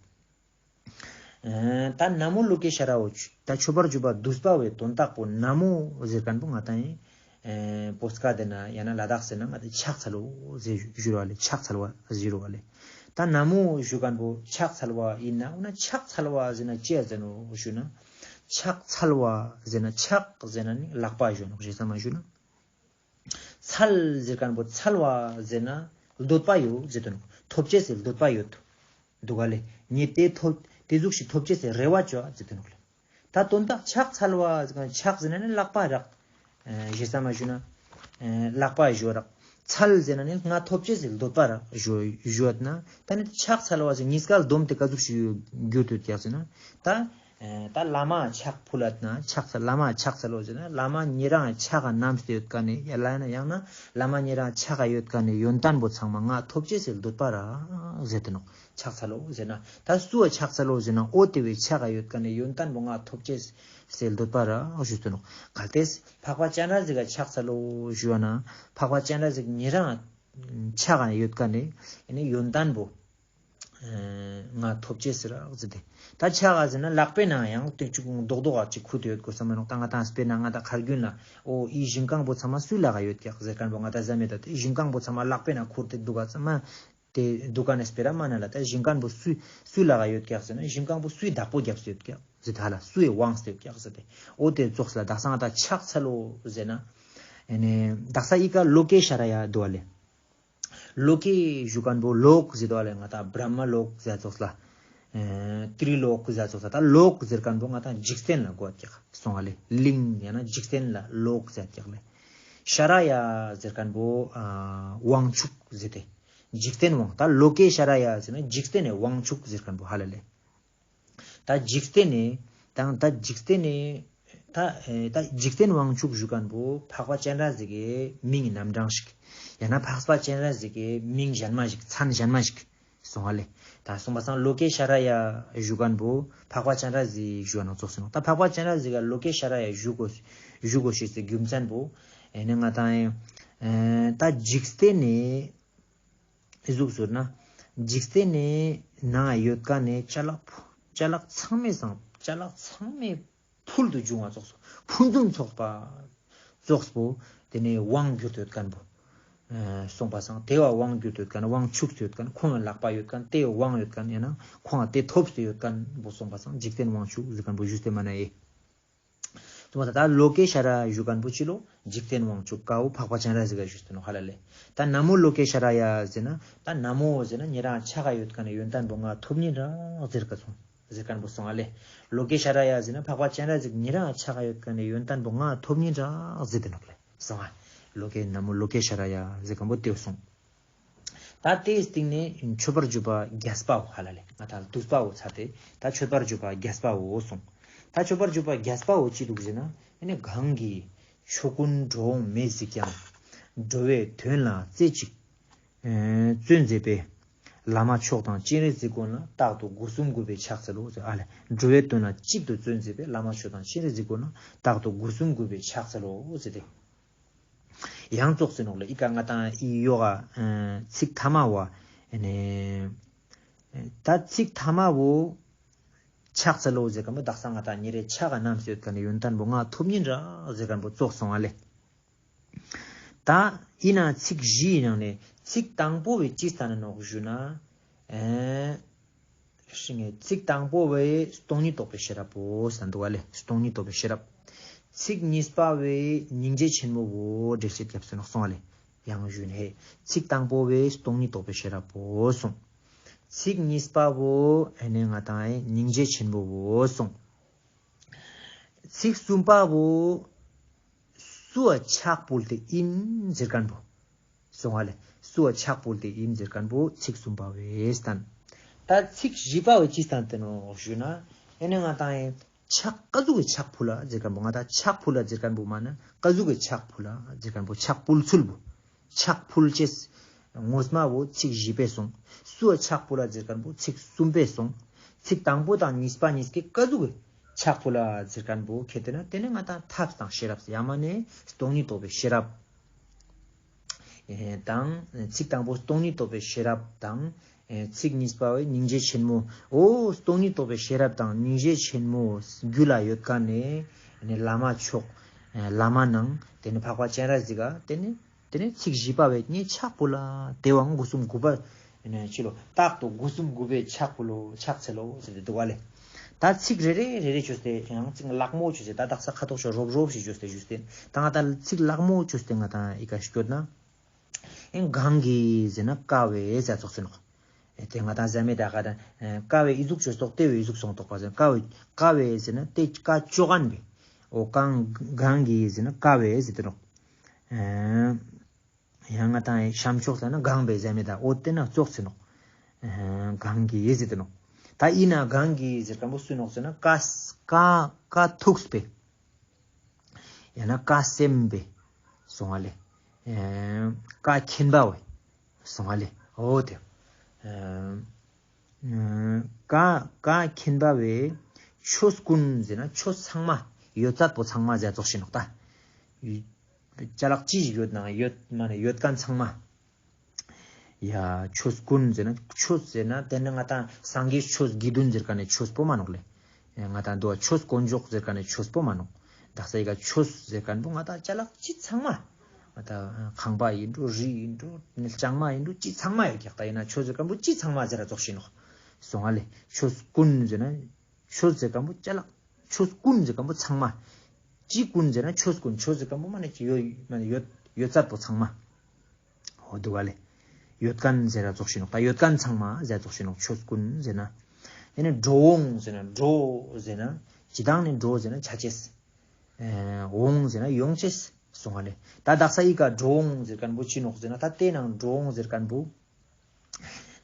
ཨ་ད་ན་མོ་ལོ་ཀེ་ཤྭ་ར་བོ་ད་མཆོད་པར་བརྗོད་པ་བསྡུས་པ་བོའི་དོན་དག་པོ་ན་མོ་ཟེར་མཁན་པོ་ང་དང་ཨིན། ཨེ་བོད་སྐད་དེ་ན་ཡང་ན་ལ་དྭགས་ཟེར་ན་ང་དང་ཕྱག་འཚལ་བོ་ཟེར་ཞུ་ར་བ་ལེ། ཕྱག་འཚལ་བ་ཟེར་ར་བ་ལེ། ད་ན་མོ་ཞུ་མཁན་པོ་ཕྱག་འཚལ་བ་ཨིན་ན་འོ་ན་ཕྱག་འཚལ་བ་ཟེར་ན་ཅི་ཡ་ཟེར་ནོག་ཞུ་ན། ཕྱག་འཚལ་བ་ཟེར་ན་ཕྱག་ཟེར་ན་ནི་ལག་པ་ཞུ་ནོག་ཞེ་ས་མ་ཞུ་ན། འཚལ་ཟེར་མཁན་པོ་འཚལ་བ་ཟེར་ན་འདོད་པ་ཡོད་ཟེར་དུ་ནོག་ཐོབ་ཅེས་སི་འདོད་པ་ཡོད་འདུག་ག་ལེ། ངས་དེ་ཐོབ་དེ་ཟུག་ཞིག་ཐོབ་ཅེས་སི་རེ་བ་བཅོ་ཟེར་དུ་ནོག་ལེ། ད་དོན་དག་ཕྱག་འཚལ་བ་ཟེར་མཁན་ཕྱག་ཟེར་ན་ནི་ལག་པ་རག་ཨེ་ཞེ་ས་མ་ཞུ་ན། ཨེ་ལག་པ་ཞུ་རག་འཚལ་ཟེར་ན་ནི་ང་ཐོབ་ཅེས་སི་འདོད་པ་རག་ཞུ་ཡོད་ན། ད་ནི་ཕྱག་འཚལ་བ་ཟེར་ཉིས་ཀ་སྡོམ་དེ་ཀ་ཟུག་ཞིག་རྒྱུ་དུ་ཀྱག་ཟེར་ན། ད་ཨེ་ད་བླ་མ་ཕྱག་ཕུལ་ལ་ན་ཕྱག་འཚལ། བླ་མ་ཕྱག་འཚལ་ལོ་ཟེར་ན་བླ་མ་ཉེ་རང་ཕྱག་ག་བསྣམས་ཏེ་ཡོད་མཁན་ནི་ཡ་ལ་ཡང་ན་ཡང་ན་བླ་མ་ཉེ་རང་ཕྱག་ག་ཡོད་མཁན་ནི་ཡོན་ཏན་པོ་ཚང་མ་ང་ཐོབ་ཅེས་སི་འདོད་པ་རག་ཟེར་དུ་ནོག་ཕྱག་འཚལ་ལོ་ཟེར་ན་ད་སུའ་ཕྱག་འཚལ་ལོ་ཟེར་ན་འོ་དེ་བོའི་ཕྱག་ག་ཡོད་མཁན་ནི་ཡོན་ཏན་པོ་ང་ཐོབ་ཅེས་སི་འདོད་པ་རག་ཞུས་དུ་ནོག་གལ་ཏེ་འཕགས་པ་སྤྱན་རས་གཟིགས་ཀ་ཕྱག་འཚལ་ལོ་ཞུ་བ་ན་འཕགས་པ་སྤྱན་རས་གཟིགས་ཉེ་རང་ཕྱག་ག་ཡོད་མཁན་ནི་ཡོན་ཏན་པོ་ང་ཐོབ་ཅེས་སི་རག་ཟེར་ཏེ། ད་ཕྱག་ག་ཟེར་ན་ལག་པའི་ནང་ཡང་དེ་ཅུག་རྡོག་རྡོག་ག་ཅིག་ཁུར་ཏེ་ཡོད་དགོས་ས་མ་ནོག་ད་ང་དང་དཔེར་ན་ང་དང་ཁར་རྒྱུན་ལ་འོ་ཨི་ཞིང་ཁང་པོ་ཚང་མ་སུའི་ལག་ག་ཡོད་ཀྱག་ཟེར་མཁན་པོ་ང་དང་ཟ་མེད་ད་དེ་ཞིང་ཁང་པོ་ཚང་མ་ལག་པའི་ནང་ཁུར་ཏེ་འདུག་ག་ཚང་མ་དེ་འདུག་ག་ནས་དཔེར་མ་ན་ལ་ད་ཞིང་ཁང་པོ་སུའི་སུའི་ལག་ག་ཡོད་ཀྱག་ཟེར་ན་ཞིང་ཁང་པོ་སུའི་བདག་པོ་རྒྱབ་སྟེ་ཡོད་ཀྱག་ཟེར་ད་ལ་སུའི་དབང་སྟེ་ཡོད་ཀྱག་ཟེར་ཏེ། འོ་དེ་ཙོགས་ལ་དག་ས་ང་དང་ཕྱག་འཚལ་ལོ་ཟེར་ན། ཨེ་ནི་དག་ས་ཨི་ཀ་ལོ་ཀེ་ཤྭ་ར་ཡ་འདུག་ག་ལེ། ལོ་ཀེ་ཞུ་མཁན་པོ་ལོག་ཟེར་དུ་བ་ལེ། ང་དང་བྲཧྨ་ལོག་ཟེར་ཙོགས་ལ། ཨེ་ཏྲི་ལོག་ཟེར་ཙོགས་ལ་ད་ལོག་ཟེར་མཁན་པོ་ང་དང་འཇིག་རྟེན་ལ་གོ་ཀྱག་སོང་བ་ལེ། གླིང་ཡང་ན་འཇིག་རྟེན་ལ་ལོག་ཟེར་ཀྱག་ལེ། ཤྭ་ར་ཡ་ཟེར་མཁན་པོ་ཨ་དབང་ཕྱུག་ཟེར་ཏེ། འཇིག་རྟེན་དབང་ད་ལོ་ཀེ་ཤྭ་ར་ཡ་ཟེར་ན་འཇིག་རྟེན་ནི་དབང་ཕྱུག་ཟེར་མཁན་པོ་ཧ་ལ་ལེ། ད་འཇིག་རྟེན་ནི་དང་ད་འཇིག་རྟེན་ནི་ད་ཨེ་ད་འཇིག་རྟེན་དབང་ཕྱུག་ཞུ་མཁན་པོ་འཕགས་པ་སྤྱན་རས་གཟིགས་ཀྱི་མིང་རྣམ་གྲངས་ཤིག་ཡང་ན་འཕགས་པ་སྤྱན་རས་གཟིགས་ཀྱི་མིང་གཞན་མ་ཞིག་མཚན་གཞན་མ་ཞིག་སོང་བ་ལེ། ད་སོང་པ་སང་ལོ་ཀེ་ཤྭ་ར་ཡ་ཞུ་མཁན་པོ་འཕགས་པ་སྤྱན་རས་གཟིགས་ཞུ་བ་ནོག་ཙོགས་སེ་ནོག་ད་འཕགས་པ་སྤྱན་རས་གཟིགས་ཀ་ལོ་ཀེ་ཤྭ་ར་ཡ་ཞུ་དགོས་ཞུ་དགོས་ཤེས་སི་རྒྱུ་མཚན་པོ་ཨེ་ནི་ང་དང་ཨེ་ད་འཇིག་རྟེན་ནི་ཨི་ཟུག་ཟེར་ན། འཇིག་རྟེན་ནི་ནང་ཡོད་མཁན་ནི་ཅ་ལག་ཅ་ལག་ཚང་མའི་སང་ཅ་ལག་ཚང་མའི་ཕུལ་དུ་བྱུང་བ་ཙོགས་སོ། ཕུན་སུམ་ཚོགས་པ་ཙོགས་པོ་དེ་ནི་དབང་བསྒྱུར་ཏེ་ཡོད་མཁན་པོ། ཨ་སོང་པ་སང་དེ་བ་དབང་བསྒྱུར་ཏེ་ཡོད་མཁན་དབང་ཕྱུག་ཏུ་ཡོད་མཁན་ཁོང་ལ་ལག་པ་ཡོད་མཁན་དེ་དབང་ཡོད་མཁན་ཡང་ན་ཁོང་ལ་དེ་ཐོབ་སྟེ་ཡོད་མཁན་པོ་སོང་པ་སང་འཇིག་རྟེན་དབང་ཕྱུག་ཟེར་མཁན་པོ་ཞུས་ཏེ་མ་ན་ཨེ། ཙུམ་ད་ལོ་ཀེ་ཤྭ་ར་ཞུ་མཁན་པོ་ཅི་ལོ། འཇིག་རྟེན་དབང་ཕྱུག་ཀ་བོ་འཕགས་པ་སྤྱན་རས་གཟིགས་ཀ་ཞུས་ཏེ་ནོག་ཧ་ལ་ལེ། ད་ན་མོ་ལོ་ཀེ་ཤྭ་ར་ཡ་ཟེར་ན་ད་ན་མོ་ཟེར་ན་ཉེ་རང་ཕྱག་ག་ཡོད་མཁན་ནི་ཡོན་ཏན་པོ་ང་ཐོབ་ཉིན་རག་ཟེར་མཁན་པོ་སོང་ང་ལེ། ལོ་ཀེ་ཤྭ་ར་ཡ་ཟེར་ན་འཕགས་པ་སྤྱན་རས་གཟིགས་ཉེ་རང་ཕྱག་ག་ཡོད་མཁན་ནི་ཡོན་ཏན་པོ་ང་ཐོབ་ཉིན་རག་ཟེར་ཏེ་ནོག་ལེ། སོང་ང་ལོ་ཀེ་ན་མོ་ལོ་ཀེ་ཤྭ་ར་ཡ་ཟེར་མཁན་པོ་དེ་སོང་། ད་དེའི་སྟེང་ནས་མཆོད་པར་བརྗོད་པ་རྒྱས་པའོ་ཧ་ལ་ལེ། ང་ད་བསྡུས་པའོ་ཚར་ཏེ་ད་མཆོད་པར་བརྗོད་པ་རྒྱས་པའོ་གསུངས། ད་མཆོད་པར་བརྗོད་པ་རྒྱས་པའོ་ཅི་འདུག་ཟེར་ན། ཨེ་ནི་གང་གིས་ཆོས་ཀུན་འགྲོ་འོང་མེད་གཟིགས་ཀྱང་། འགྲོ་བའི་དོན་ལ་རྩེ་གཅིག་ཨེ་བརྩོན་མཛད་པའི། བླ་མ་མཆོག་དང་སྤྱན་རས་གཟིགས་མགོན་ལ། རྟག་ཏུ་སྒོ་གསུམ་གུས་པས་ཕྱག་འཚལ་ལོ་ཟེར། ཨ་ལེ་འགྲོ་བའི་དོན་ལ་གཅིག་ཏུ་བརྩོན་མཛད་པའི་བླ་མ་མཆོག་དང་སྤྱན་རས་གཟིགས་མགོན་ལ་རྟག་ཏུ་སྒོ་གསུམ་གུས་པས་ཕྱག་འཚལ་ལོ་ཟེར་ཏེ། ཡང་ཙོགས་ཟེར་ནོག་ལེ། ཨི་ཀ་ང་ཏང་ཨི་ཡོག་ག་ཚིག་ཐ་མ་བོ་ཨེ་ནེ་ད་ཚིག་ཐ་མ་བོ་ཕྱག་འཚལ་ལོ་ཟེར་ཁན་བོ་དག་ས་ང་ཏང་ཉེ་རེ་ཕྱག་ག་རྣམས་ཡོད་ཁན་ནི་ཡོན་ཏན་བོ་ང་ཐོབ་ཉིན་རག་ཟེར་ཁན་བོ་ཙོགས་སོང་བ་ལེ། ད་ཨིན་ན་ཚིག་བཞིའི་ནང་ནེ་ཚིག་དང་པོ་བོ་ཅི་སྟན་ན་ནོག་ཞུ་ན། ཨེ་ཤིང་ངེ་ཚིག་དང་པོ་བོ་སྟོང་ཉིད་རྟོགས་པའི་ཤེས་རབ་བོ་སྟན་འདུག་བ་ལེ། སྟོང་ཉིད་རྟོགས་པའི་ཤེས་རབ། ཚིག་གཉིས་པ་བོ་སྙིང་རྗེ་ཆེན་མོ་བོ་འགྲེལ་བཤད་རྒྱབ་སྟེ་ནོག་སོང་བ་ལེ། ཡང་ཞུ་ན་ཧེ། ཚིག་དང་པོ་བོ་སྟོང་ཉིད་རྟོགས་པའི་ཤེས་རབ་བོ་སོང་། ཚིག་གཉིས་པ་བོ་ཨེ་ནེ་ང་ཏང་ཨེ་སྙིང་རྗེ་ཆེན་མོ་བོ་སོང་། ཚིག་གསུམ་པ་བོ་སུའ་ཕྱག་ཕུལ་ཏེ་ཨིན་ཟེར་ཁན་བོ། སོང་བ་ལེ། སུའ་ཕྱག་ཕུལ་ཏེ་ཨིན་ཟེར་ཁན་བོ་ཚིག་གསུམ་པ་བོ་སྟན། ད་ཚིག་བཞི་པ་བོ་ཅི་སྟན་ཏེ་ནོག་ཞུ་ན། ཨེ་ནེ་ང་ཏང་ཨེ་ཕྱག་ཀ་ཟུག་གི་ཕྱག་ཕུལ་ལ་ཟེར་ཁན་བོ་ང་ཏང་ཕྱག་ཕུལ་ལ་ཟེར་ཁན་བོ་མ་ན་ཀ་ཟུག་གི་ཕྱག་ཕུལ་ལ་ཟེར་ཁན་བོ་ཕྱག་ཕུལ་ཚུལ་བོ། ཕྱག་ཕུལ་ཅེས། ངོས་མ་བོ་ཚིག་བཞི་པའི་སོང་། སུའ་ཕྱག་ཕུལ་ལ་ཟེར་ཁན་བོ་ཚིག་གསུམ་པའི་སོང་། ཚིག་དང་པོ་དང་གཉིས་པ་གཉིས་ཀའི་ཀ་ཟུག་གི་ཕྱག་ཕུལ་ལ་ཟེར་ཁན་བོ་ཁེ་ཏེ་ན་ཏེ་ནེ་ང་ཏང་ཐབས་དང་ཤེས་རབ་ཡང་མ་ནེ་སྟོང་ཉིད་རྟོགས་པའི་ཤེས་རབ། ཨེ་དང་ཚིག་དང་པོ་སྟོང་ཉིད་རྟོགས་པའི་ཤེས་རབ་དང་། ཨེ་ཚིག་གཉིས་པ་བོ་སྙིང་རྗེ་ཆེན་མོ། འོ་སྟོང་ཉིད་རྟོགས་པའི་ཤེས་རབ་དང་སྙིང་རྗེ་ཆེན་མོ་རྒྱུད་ལ་ཡོད་ཁན་ནི་ཨེ་ནེ་བླ་མ་མཆོག་ཨེ་བླ་མ་ནང་ཏེ་ནེ་འཕགས་པ་སྤྱན་རས་གཟིགས་ཀ་ཏེ་ནེ་ཏེ་ནེ་ཚིག་བཞི་པ་བོ་ངས་ཕྱག་ཕུལ་ལ་ཏེ་བོའང་སྒོ་གསུམ་གུས་པ་ཨེ་ནེ་ཅི་ལོ་རྟག་ཏུ་སྒོ་གསུམ་གུས་པས་ཕྱག་ཕུལ་ལོ་ཕྱག་འཚལ་ལོ་ཟེར་ཏེ་འདུག་བ་ལེ། ད་ཚིག་རེ་རེ་རེ་རེ་ཅོས་ཏེ་ཡང་ཚིག་ལྷག་མོ་ཅོས་ཏེ་ད་དག་ས་ཁ་ཐོག་ཤོ་རོབ་རོབ་ཞིག་ཅོས་ཏེ་ཞུས་ཏེ་ད་ང་ཏང་ཚིག་ལྷག་མོ་ཅོས་ཏེ་ང་ཏང་ཨི་ཀ་སྐྱོད་ན། ཨེ་གང་གིས་ཟེར་ན་ཀ་བས་ཟེར་ཙོགས་ཟེར་ནོག་ཨེ་ཏེ་ང་ཏང་ཟེར་མེད་ད་ཀ་ད་ཀ་བས་ཨི་ཟུག་ཅོས་ཏོག་ཏེ་བས་ཨི་ཟུག་སོང་ཏོག་པ་ཟེར་ཀ་བས་ཀ་བས་ཟེར་ན་ཏེ་ཀ་ཅོ་ཁན་བས། འོ་གང་གང་གིས་ཟེར་ན་ཀ་བས་ཟེར་ཏེ་ནོག་ཨེ་ཡང་ང་ཏང་ཤམ་ཕྱོགས་ལ་ན་གང་བས་ཟེར་མེད་ད་འོ་ཏེ་ན་ཙོགས་ཟེར་ནོག་ཨེ་གང་གིས་ཟེར་ཏེ་ནོག་ད་ཨིན་ན་གང་གིས་ཟེར་ཁན་བོ་སུ་ནོག་ཟེར་ན་ཀ་ཀ་ཀ་ཐུགས་པས། ཡང་ན་ཀ་སེམས་པས་སོང་བ་ལེ། ཨེ་ཀ་མཁྱེན་པ་བས་སོང་བ་ལེ། འོ་ཏེ། ཨེ་ཀ་ཀ་མཁྱེན་པ་བས་ཆོས་ཀུན་ཟེར་ན་ཆོས་ཚང་མ་ཡོད་ཚད་པོ་ཚང་མ་ཟེར་ཙོགས་ཤིག་ནོག་ད། ཅ་ལག་ཅི་ཞིག་ཡོད་ན་ཡོད་མ་ནེ་ཡོད་ཁན་ཚང་མ། ཡ་ཆོས་ཀུན་ཟེར་ན་ཆོས་ཟེར་ན་ཏེ་ནེ་ང་ཏང་སངས་རྒྱས་ཆོས་དགེ་འདུན་ཟེར་ཁན་ནི་ཆོས་པོ་མ་ནོག་ལེ། ང་ཏང་འདུག་ཆོས་དཀོན་མཆོག་ཟེར་ཁན་ནི་ཆོས་པོ་མ་ནོག་དག་ས་ཨི་ཀ་ཆོས་ཟེར་ཁན་བོ་ང་ཏང་ཅ་ལག་ཅི་ཚང་མ། ང་ཏང་ཁང་པ་ཨིན་འགྲོ་རི་ཨིན་འགྲོ་ལྕང་མ་ཨིན་འགྲོ་ཅི་ཚང་མ་ཡོད་ཀྱག་ད་ཨིན་ན་ཆོས་ཟེར་ཁན་བོ་ཅི་ཚང་མ་ཟེར་ར་ཙོགས་ཤིག་ནོག་སོང་བ་ལེ། ཆོས་ཀུན་ཟེར་ན་ཆོས་ཟེར་ཁན་བོ་ཅ་ལག་ཆོས་ཀུན་ཟེར་ཁན་བོ་ཚང་མ། ཅི་ཀུན་ཟེར་ན་ཆོས་ཀུན་ཆོས་ཟེར་ཁན་བོ་མ་ནེ་ཅི་ཡོད་མ་ནེ་ཡོད་ཡོད་ཚད་པོ་ཚང་མ། འོ་འདུག་བ་ལེ། ཡོད་ཁན་ཟེར་ར་ཙོགས་ཤིག་ནོག་ད་ཡོད་ཁན་ཚང་མ་ཟེར་ཙོགས་ཤིག་ནོག་ཆོས་ཀུན་ཟེར་ན། ཨེ་ནེ་འགྲོ་འོང་ཟེར་ན་འགྲོ་ཟེར་ན་ཅི་དང་ནི་འགྲོ་ཟེར་ན་ཆ་ཅེས། ཨེ་འོང་ཟེར་ན་ཡོང་ཅེས་སོང་བ་ལེ། ད་དག་ས་ཨི་ཀ་འགྲོ་འོང་ཟེར་ཁན་བོ་ཅི་ནོག་ཟེར་ན་ད་ཏེ་ནང་འགྲོ་འོང་ཟེར་ཁན་བོ།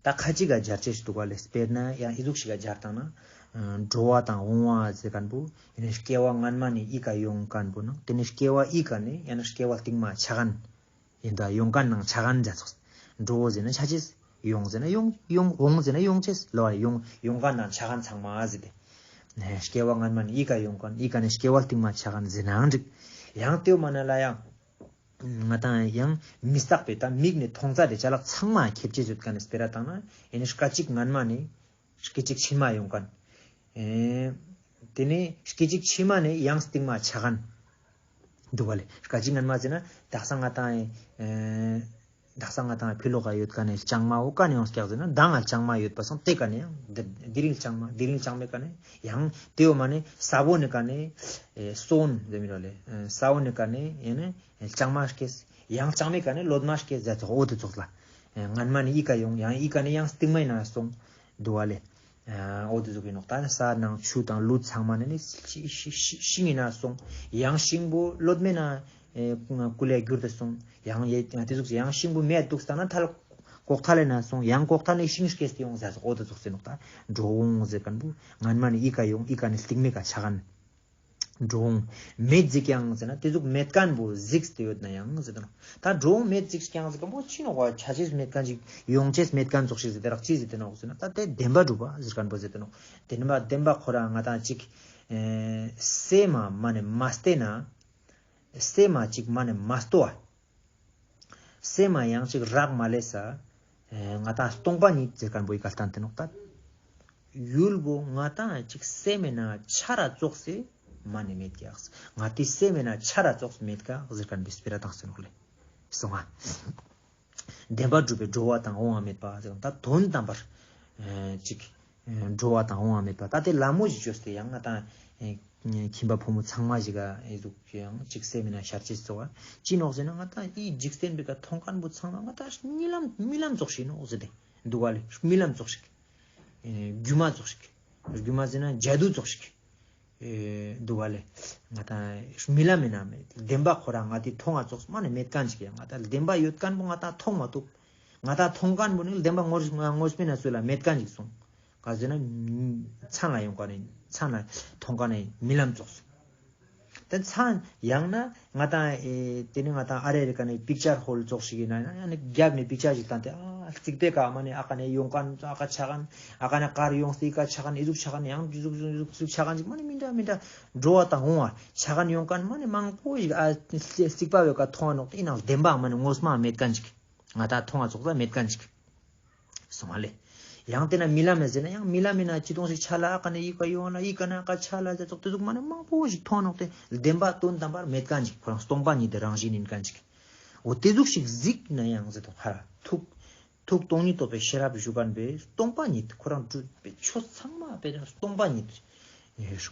ད་ཁ་ཅིག་ག་སྦྱར་ཅེས་འདུག་ག་ལེ། དཔེར་ན་ཡང་ཨི་ཟུག་ཞིག་ག་སྦྱར་ཏང་ན། འགྲོ་བ་དང་འོང་བ་ཟེར་ཁན་བོ། ཨེ་ནེ་སྐྱེ་བ་སྔན་མ་ནེ་ཨི་ཀ་ཡོང་ཁན་བོ་ནང་ཏེ་ནེ་སྐྱེ་བ་ཨི་ཀ་ནེ་ཡང་ན་སྐྱེ་བ་རྟིང་མ་ཆ་ཁན། ཡིན་ད་ཡོང་ཁན་ནང་ཆ་ཁན་ཟེར་ཙོགས། འགྲོ་ཟེར་ན་ཆ་ཅེས། ཡོང་ཟེར་ན་ཡོང་ཡོང་འོང་ཟེར་ན་ཡོང་ཅེས་ལོ། ཡོང་ཡོང་ཁན་ནང་ཆ་ཁན་ཚང་མ་ཟེར་ཏེ། ནེ་སྐྱེ་བ་སྔན་མ་ནེ་ཨི་ཀ་ཡོང་ཁན་ཨི་ཀ་ནེ་སྐྱེ་བ་རྟིང་མ་ཆ་ཁན་ཟེར་ནའང་འགྲིག་ཡང་ཏེའོ་མ་ན་ལ་ཡང་། ང་ཏང་ཡང་མི་རྟག་པའི་ད་མིག་ནེ་མཐོང་ཚད་དེ་ཅ་ལག་ཚང་མ་ཁྱབ་ཅེས་ཡོད་ཁན་ནི་སྤེ་ར་ཏང་ན་ཨེ་ནེ་སྐད་ཅིག་སྔན་མ་ནེ་སྐད་ཅིག་ཕྱི་མ་ཡོང་ཁན། ཨེ་ཏེ་ནེ་སྐད་ཅིག་ཕྱི་མ་ནེ་ཡང་རྟིང་མ་ཆ་ཁན་འདུག་བ་ལེ། སྐད་ཅིག་སྔན་མ་ཟེར་ན་དག་ས་ང་ཏང་ཨེ་དག་ས་ང་ཏང་ཕི་ལོག་ག་ཡོད་ཁན་ནི་ལྕང་མ་འོ་ཀ་ནེ་ཡོང་ཀྱག་ཟེར་ན་མདང་ང་ལྕང་མ་ཡོད་པ་སང་ཏེ་ཀ་ནེ་ཡང་དེ་དེ་རིང་ལྕང་མ་དེ་རིང་ལྕང་མའི་ཀ་ནེ་ཡང་ཏེའོ་མ་ནེ་ས་བོ་ནེ་ཀ་ནེ་ཨེ་སོན་ཟེར་མི་རོ་ལེ། ཨེ་ས་བོ་ནེ་ཀ་ནེ་ཨེ་ནེ་ལྕང་མ་སྐྱེས། ཡང་ལྕང་མའི་ཀ་ནེ་ལོ་མ་སྐྱེས་ཟེར་ཙོགས་འོ་ཏེ་ཙོགས་ལ། ཨེ་སྔན་མ་ནེ་ཨི་ཀ་ཡོང་ཡང་ཨི་ཀ་ནེ་ཡང་རྟིང་མའི་ནང་སོང་འདུག་བ་ལེ། ཨ་འོ་ཏེ་ཙོགས་ཨིན་ནོག་ད་ས་ནང་ཆུ་དང་ལུད་ཚང་མ་ནེ་ནི་ཤི་ཤི་ཤི་ཤིང་ངི་ནང་སོང་། ཡང་ཤིང་བོ་ལོ་མའི་ནང་ཨེ་ཀུ་ལེ་གྱུར་ཏེ་སོང་། ཡང་ཡེ་ཏེ་ཙོགས་ཡང་ཤིང་བོ་མེད་དུག་སྟེ་ན་ཐལ་ཀོག་ཐལ་ལེ་ནང་སོང་། ཡང་ཀོག་ཐལ་ནེ་ཤིང་སྐྱེས་ཏེ་ཡོང་ཟེར་ཙོགས་འོ་ཏེ་ཙོགས་ཨིན་ནོག་ད་འགྲོ་འོང་ཟེར་ཁན་བོ་སྔན་མ་ནེ་ཨི་ཀ་ཡོང་ཨི་ཀ་ནེ་རྟིང་མའི་ཀ་ཆ་ཁན། འགྲོ་འོང་མེད་གཟིགས་ཀྱང་ཟེར་ན་ཏེ་ཟུག་མེད་ཁན་བོ་གཟིགས་ཏེ་ཡོད་ན་ཡང་ཟེར་ཏེ་ནོག་ད་འགྲོ་འོང་མེད་གཟིགས་ཀྱང་ཟེར་ཁན་བོ་ཅི་ནོག་བ། ཆ་ཅེས་མེད་ཁན་ཅིག་ཡོང་ཅེས་མེད་ཁན་ཙོགས་ཤིག་ཟེར་ཏེ་རག་ཅི་ཟེར་ཏེ་ནོག་ཟེར་ན་ད་ཏེ་བདེན་པ་གྲུབ་པ་ཟེར་ཁན་བོ་ཟེར་ཏེ་ནོག་བདེན་པ་བདེན་པ་ཁོ་རང་ང་ཏང་ཅིག་ཨེ་སེམས་མ་མ་ནེ་མ་སྟེ་ན་སེམས་མ་ཅིག་མ་ནེ་མ་སྟོ་བ། སེམས་མ་ཡང་ཅིག་རག་མ་ལས་ས། ཨེ་ང་ཏང་སྟོང་པ་ཉིད་ཟེར་མཁན་པོ་ཡི་ག་ལྟན་ཏེ་ནོག་ད། ཡུལ་བོ་ང་ཏང་ཅིག་སེམས་མེད་ན་ཆ་ར་ཙོགས་སེ་མ་ནེ་མེད་ཀྱག་ང་ཏི་སེམས་མེད་ན་ཆ་ར་ཙོགས་མེད་ཀྱག་ཟེར་མཁན་པོའི་སྤེ་ར་བཏང་སྟེ་ནོག་ལེ། སོང་ང་། བདེན་པ་གྲུབ་པའི་འགྲོ་བ་དང་འོང་བ་མེད་པ་ཟེར་ད་དོན་དམ་པར། ཨེ་ཅིག་ཨེ་འགྲོ་བ་དང་འོང་བ་མེད་པ་ད་དེ་ལ་མོ་ཞིག་བཅོས་ཏེ་ཡང་ང་ཏང་ཨེ་ཁྱིམ་པ་ཕོ་མོ་ཚང་མ་ཞིག་ག་ཨེ་ཟུག་ཡང་ཅིག་སེམས་མེད་ན་ཤར་ཅེས་སོ་བ་ཅི་ནོག་ཟེར་ན་ང་ཏང་ཨི་འཇིག་རྟེན་པའི་ཀ་མཐོང་མཁན་པོ་ཚང་མ་ང་ཏང་རྨི་ལམ་རྨི་ལམ་ཙོགས་ཤིག་ནོག་ཟེར་ཏེ་འདུག་ག་ལེ། རྨི་ལམ་ཙོགས་ཤིག་ཨེ་སྒྱུ་མ་ཙོགས་ཤིག་སྒྱུ་མ་ཟེར་ན་ཇ་དུ་ཙོགས་ཤིག་ཨེ་འདུག་ག་ལེ། ང་ཏང་རྨི་ལམ་མེད་ན་མེད་བདེན་པ་ཁོ་རང་ང་ཏི་མཐོང་ང་ཙོགས་མ་ནེ་མེད་མཁན་ཅིག་ཡང་ང་ཏང་བདེན་པ་ཡོད་མཁན་པོ་ང་ཏང་མཐོང་མ་ཐུབ། ང་ཏང་མཐོང་མཁན་པོ་ནི་བདེན་པ་ངོ་ངོ་སྤེ་ན་སུ་ལ་མེད་མཁན་ཅིག་སོང་། ག་ཟེར་ན་མཚན་ལ་ཡོང་མཁན་ནི་མཚན་ལ་མཐོང་མཁན་ནི་རྨི་ལམ་ཙོགས་སོང་། དེ་མཚན་ཡང་ན་ང་ཏང་ཨེ་དེ་ནི་ང་ཏང་ཨ་རེ་རི་ཀ་ནི་པིག་ཅར་ཧོལ་ཙོགས་ཤིག་ཡིན་ན་ཡང་ནི་རྒྱབ་ནི་པིག་ཅར་ཞིག་བཏང་སྟེ་ཨ་རྩིག་པའི་ཀ་མ་ནི་ཨ་ཀ་ནི་ཡོང་མཁན་ཨ་ཀ་ཆ་མཁན་ཨ་ཀ་ནི་དཀར་ཡོང་སྟེ་ཀ་ཆ་མཁན་ཨི་ཟུག་ཆ་མཁན་ཡང་ཨི་ཟུག་ཨི་ཟུག་ཨི་ཟུག་ཆ་མཁན་ཅིག་མ་ནི་མི་འདྲ་མི་འདྲ་འགྲོ་བ་དང་འོང་བ་ཆ་མཁན་ཡོང་མཁན་མ་ནི་མང་པོ་ཞིག་ཨ་རྩིག་པ་བོའི་ཀ་མཐོང་བ་ནོག་དེ་ཡིན་ནའང་བདེན་པ་མ་ནི་ངོ་མ་མེད་མཁན་ཅིག་ང་ཏང་མཐོང་བ་ཙོགས་ལ་མེད་མཁན་ཅིག་སོང་བ་ལེ། ཡང་དེ་ན་རྨི་ལམ་མེད་ཟེར་ན་ཡང་རྨི་ལམ་མེད་ན་ཅི་དོང་ཞིག་ཆ་ལ་ཨ་ཀ་ནས་ཡི་ཀ་ཡོང་ལ་ཡི་ཀ་ན་ཨ་ཀ་ཆ་ལ་ཟེར་ཙོགས་དེ་ཟུག་མ་ནི་མང་པོ་ཞིག་མཐོང་ནོག་དེ་བདེན་པ་དོན་དམ་པར་མེད་མཁན་ཅིག་ཁོ་རང་སྟོང་པ་ཉིད་དེ་རང་བཞིན་ཡིན་མཁན་ཅིག་འོ་དེ་ཟུག་ཞིག་གཟིགས་ན་ཡང་ཟེར་དོ་ཧ་ར་ཐུགས་ཐུགས་སྟོང་ཉིད་རྟོགས་པའི་ཤེས་རབ་ཞུ་མཁན་པའི་སྟོང་པ་ཉིད་ཁོ་རང་གྲུབ་པའི་ཆོས་ཚང་མ་དཔེར་ན་སྟོང་པ་ཉིད་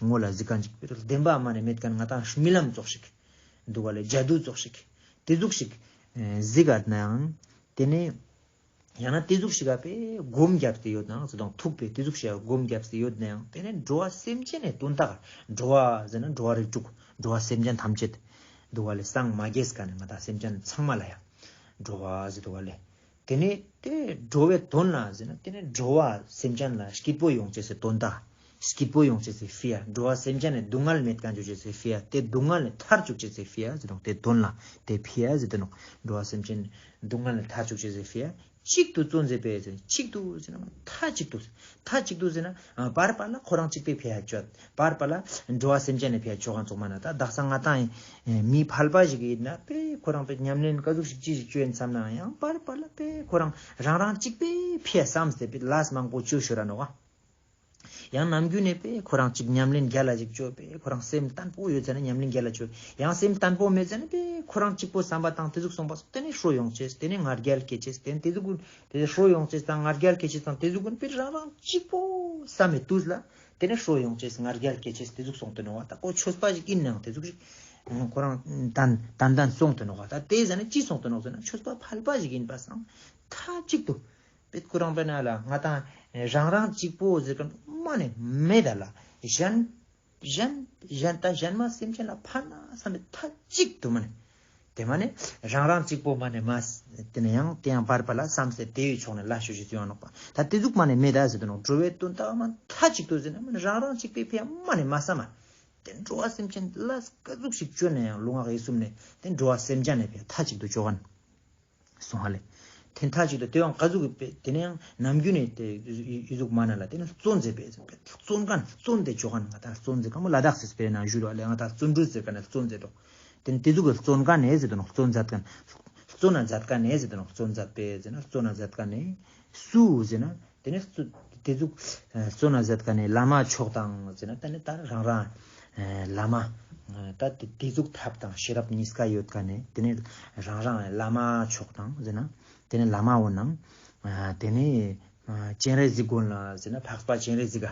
ངོ་ལ་གཟིགས་མཁན་ཅིག་དཔེར་བདེན་པ་མ་ནི་མེད་མཁན་ང་ཏང་རྨི་ལམ་ཙོགས་ཤིག་འདུག་ག་ལེ་ཇ་དུ་ཙོགས་ཤིག་དེ་ཟུག་ཞིག་གཟིགས་ཨ་ན་ཡང་དེ་ནས། ཡང་ན་དེ་ཟུག་ཞིག་ག་པེ་སྒོམ་རྒྱབ་སྟེ་ཡོད་ནའང་ཟེར་དང་ཐུག་པེ་དེ་ཟུག་ཞིག་ག་སྒོམ་རྒྱབ་སྟེ་ཡོད་ནའང་དེ་ནས་འགྲོ་བ་སེམས་ཅན་ནི་དོན་དག་འགྲོ་བ་ཟེར་ན་འགྲོ་བ་རིགས་དྲུག་འགྲོ་བ་སེམས་ཅན་ཐམས་ཅད་འདུག་ག་ལེ་སངས་མ་རྒྱས་ཀ་ནས་ང་ཏང་སེམས་ཅན་ཚང་མ་ལ་ཡང་འགྲོ་བ་ཟེར་འདུག་ག་ལེ། དེ་ནས་དེ་འགྲོ་བའི་དོན་ལ་ཟེར་ན་དེ་ནས་འགྲོ་བ་སེམས་ཅན་ལ་སྐྱིད་པོ་ཡོང་ཅེས་སི་དོན་དག་སྐྱིད་པོ་ཡོང་ཅེས་སི་ཕི་ཡ། འགྲོ་བ་སེམས་ཅན་ནི་སྡུག་བསྔལ་མེད་མཁན་བཅོ་ཅེས་སི་ཕི་ཡ། དེ་སྡུག་བསྔལ་ནས་ཐར་བཅུག་ཅེས་སི་ཕི་ཡ་ཟེར་ནོག་དེ་དོན་ལ་དེ་ཕི་ཡ་ཟེར་དེ་ནོག་འགྲོ་བ་སེམས་ཅན་སྡུག་བསྔལ་ནས་ཐར་བཅུག་ཅེས་སི་ཕི་ཡ། གཅིག་ཏུ་བརྩོན་མཛད་པས་ཟེར། གཅིག་ཏུ་ཟེར་ན་མཐའ་གཅིག་ཏུ། མཐའ་གཅིག་ཏུ་ཟེར་ན་བར་བར་ལ་ཁོ་རང་གཅིག་པའི་ཕི་ཡ་བཅོ། བར་བར་ལ་འགྲོ་བ་སེམས་ཅན་ནི་ཕི་ཡ་བཅོ་མཁན་ཙོགས་མ་ན་ད་དག་ས་ང་ཏང་མི་ཕལ་པ་ཞིག་ཡིན་ན་པེ་ཁོ་རང་པེ་ཉམས་ལེན་ག་ཟུག་ཞིག་ཅི་ཞིག་བཅོ་ཡིན་བསམ་ན་ཡང་བར་བར་ལ་པེ་ཁོ་རང་རང་རང་གཅིག་པའི་ཕི་ཡ་བསམ་སྟེ་པེ་ལས་མང་པོ་བཅོ་ཤོར་ར་ནོག་ཨ། ཡང་ནམ་རྒྱུན་ནས་པེ་ཁོ་རང་གཅིག་ཉམས་ལེན་རྒྱལ་ལ་ཞིག་བཅོ་པེ་ཁོ་རང་སེམས་བརྟན་པོ་ཡོད་ཚེ་ན་ཉམས་ལེན་རྒྱལ་ལ་བཅོ། ཡང་སེམས་བརྟན་པོ་མེད་ཚེ་ན་པེ་ཁོ་རང་གཅིག་པོ་བསམ་པ་དང་དེ་ཟུག་སོང་པ་སོང་དེ་ནས་ཧྲོ་ཡོང་ཅེས་དེ་ནས་ང་རྒྱལ་སྐྱེ་ཅེས་དེ་ནས་དེ་ཟུག་དེ་ཧྲོ་ཡོང་ཅེས་དང་ང་རྒྱལ་སྐྱེ་ཅེས་དང་དེ་ཟུག་ཀུན་པེ་རང་རང་གཅིག་པོ་བསམ་མེད་དུས་ལ་དེ་ནས་ཧྲོ་ཡོང་ཅེས་ང་རྒྱལ་སྐྱེ་ཅེས་དེ་ཟུག་སོང་དུ་ནོག་བ། ད་ཁོ་ཆོས་པ་ཞིག་ཡིན་ནའང་དེ་ཟུག་ཞིག་ཁོ་རང་ཏན་ཏན་ཏན་སོང་དུ་ནོག་བ། ད་དེ་ཟ་ནས་ཅི་སོང་དུ་ནོག་ཟེར་ན་ཆོས་པ་ཕལ་པ་ཞིག་ཡིན་པ་སང་མཐའ་གཅིག་ཏུ། པེ་ཁོ་རང་པེ་ན་ལ་ང་ཏང་རང་རང་གཅིག་པོ་ཟེར་མཁན་མ་ནེ་མེད་ད་ལ། གཞན་གཞན་གཞན་ད་གཞན་མ་སེམས་ཅན་ལ་ཕན་ན་བསམ་པའི་མཐའ་གཅིག་ཏུ་མ་ནེ། དེ་མ་ནེ་རང་རང་གཅིག་པོ་མ་ནེ་མ་དེ་ནས་ཡང་དེ་ཡང་བར་པ་ལ་བསམ་སྟེ་དེ་ཡི་ཕྱོགས་ནས་ལ་ཤོད་ཅེས་ཡོང་ནོག་པ། ད་དེ་ཟུག་མ་ནེ་མེད་ད་ཟེར་དུ་ནོག་འགྲོ་བའི་དོན་དག་མ་མཐའ་གཅིག་ཏུ་ཟེར་ན་མ་ནེ་རང་རང་གཅིག་པའི་ཕི་ཡ་མ་ནེ་མ་བསམ་མ། དེ་འགྲོ་བ་སེམས་ཅན་ལ་ག་ཟུག་ཞིག་བཅོ་ན་ཡང་ལུས་ངག་ཡིད་གསུམ་ནས་དེ་འགྲོ་བ་སེམས་ཅན་ནི་ཕི་ཡ་མཐའ་གཅིག་ཏུ་བཅོ་མཁན། སོང་ཧ་ལེ། དེ་མཐའ་གཅིག་ཏུ་དེ་ཡང་ག་ཟུག་གི་དེ་ནས་ཡང་ནམ་རྒྱུན་ནས་དེ་ཡི་ཟུག་མ་ན་ལ་དེ་ནས་བརྩོན་མཛད་པས་བརྩོན་མཁན་བརྩོན་དེ་བཅོ་མཁན་ང་ཏང་བརྩོན་མཛད་མཁན་མོ་ལ་དྭགས་སི་སྤེ་ར་ན་ཞུ་རོགས་ལེ་ང་ཏང་བརྩོན་འགྲུས་ཟེར་མཁན་ནས་བརྩོན་མཛད་དོ། དེ་ནས་དེ་ཟུག་གི་བརྩོན་མཁན་ནས་ཟེར་དོ་ནོག་བརྩོན་མཛད་མཁན་བརྩོན་ན་མཛད་མཁན་ནས་ཟེར་དོ་ནོག་བརྩོན་མཛད་པས་ཟེར་ན་བརྩོན་ན་མཛད་མཁན་ནས་སུ་ཟེར་ན། དེ་ནས་སུ་དེ་ཟུག་བརྩོན་ན་མཛད་མཁན་ནི་བླ་མ་མཆོག་དང་ཟེར་ན་ད་ནི་ད་རང་རང་བླ་མ་ད་དེ་དེ་ཟུག་ཐབས་དང་ཤེས་རབ་གཉིས་ཀ་ཡོད་མཁན་ནི་དེ་ནས་རང་རང་བླ་མ་མཆོག་དང་ཟེར་ན་དེ་ནས་བླ་མ་འོ་ནང་དེ་ནས་སྤྱན་རས་གཟིགས་མགོན་ལ་ཟེར་ན་འཕགས་པ་སྤྱན་རས་གཟིགས་ག་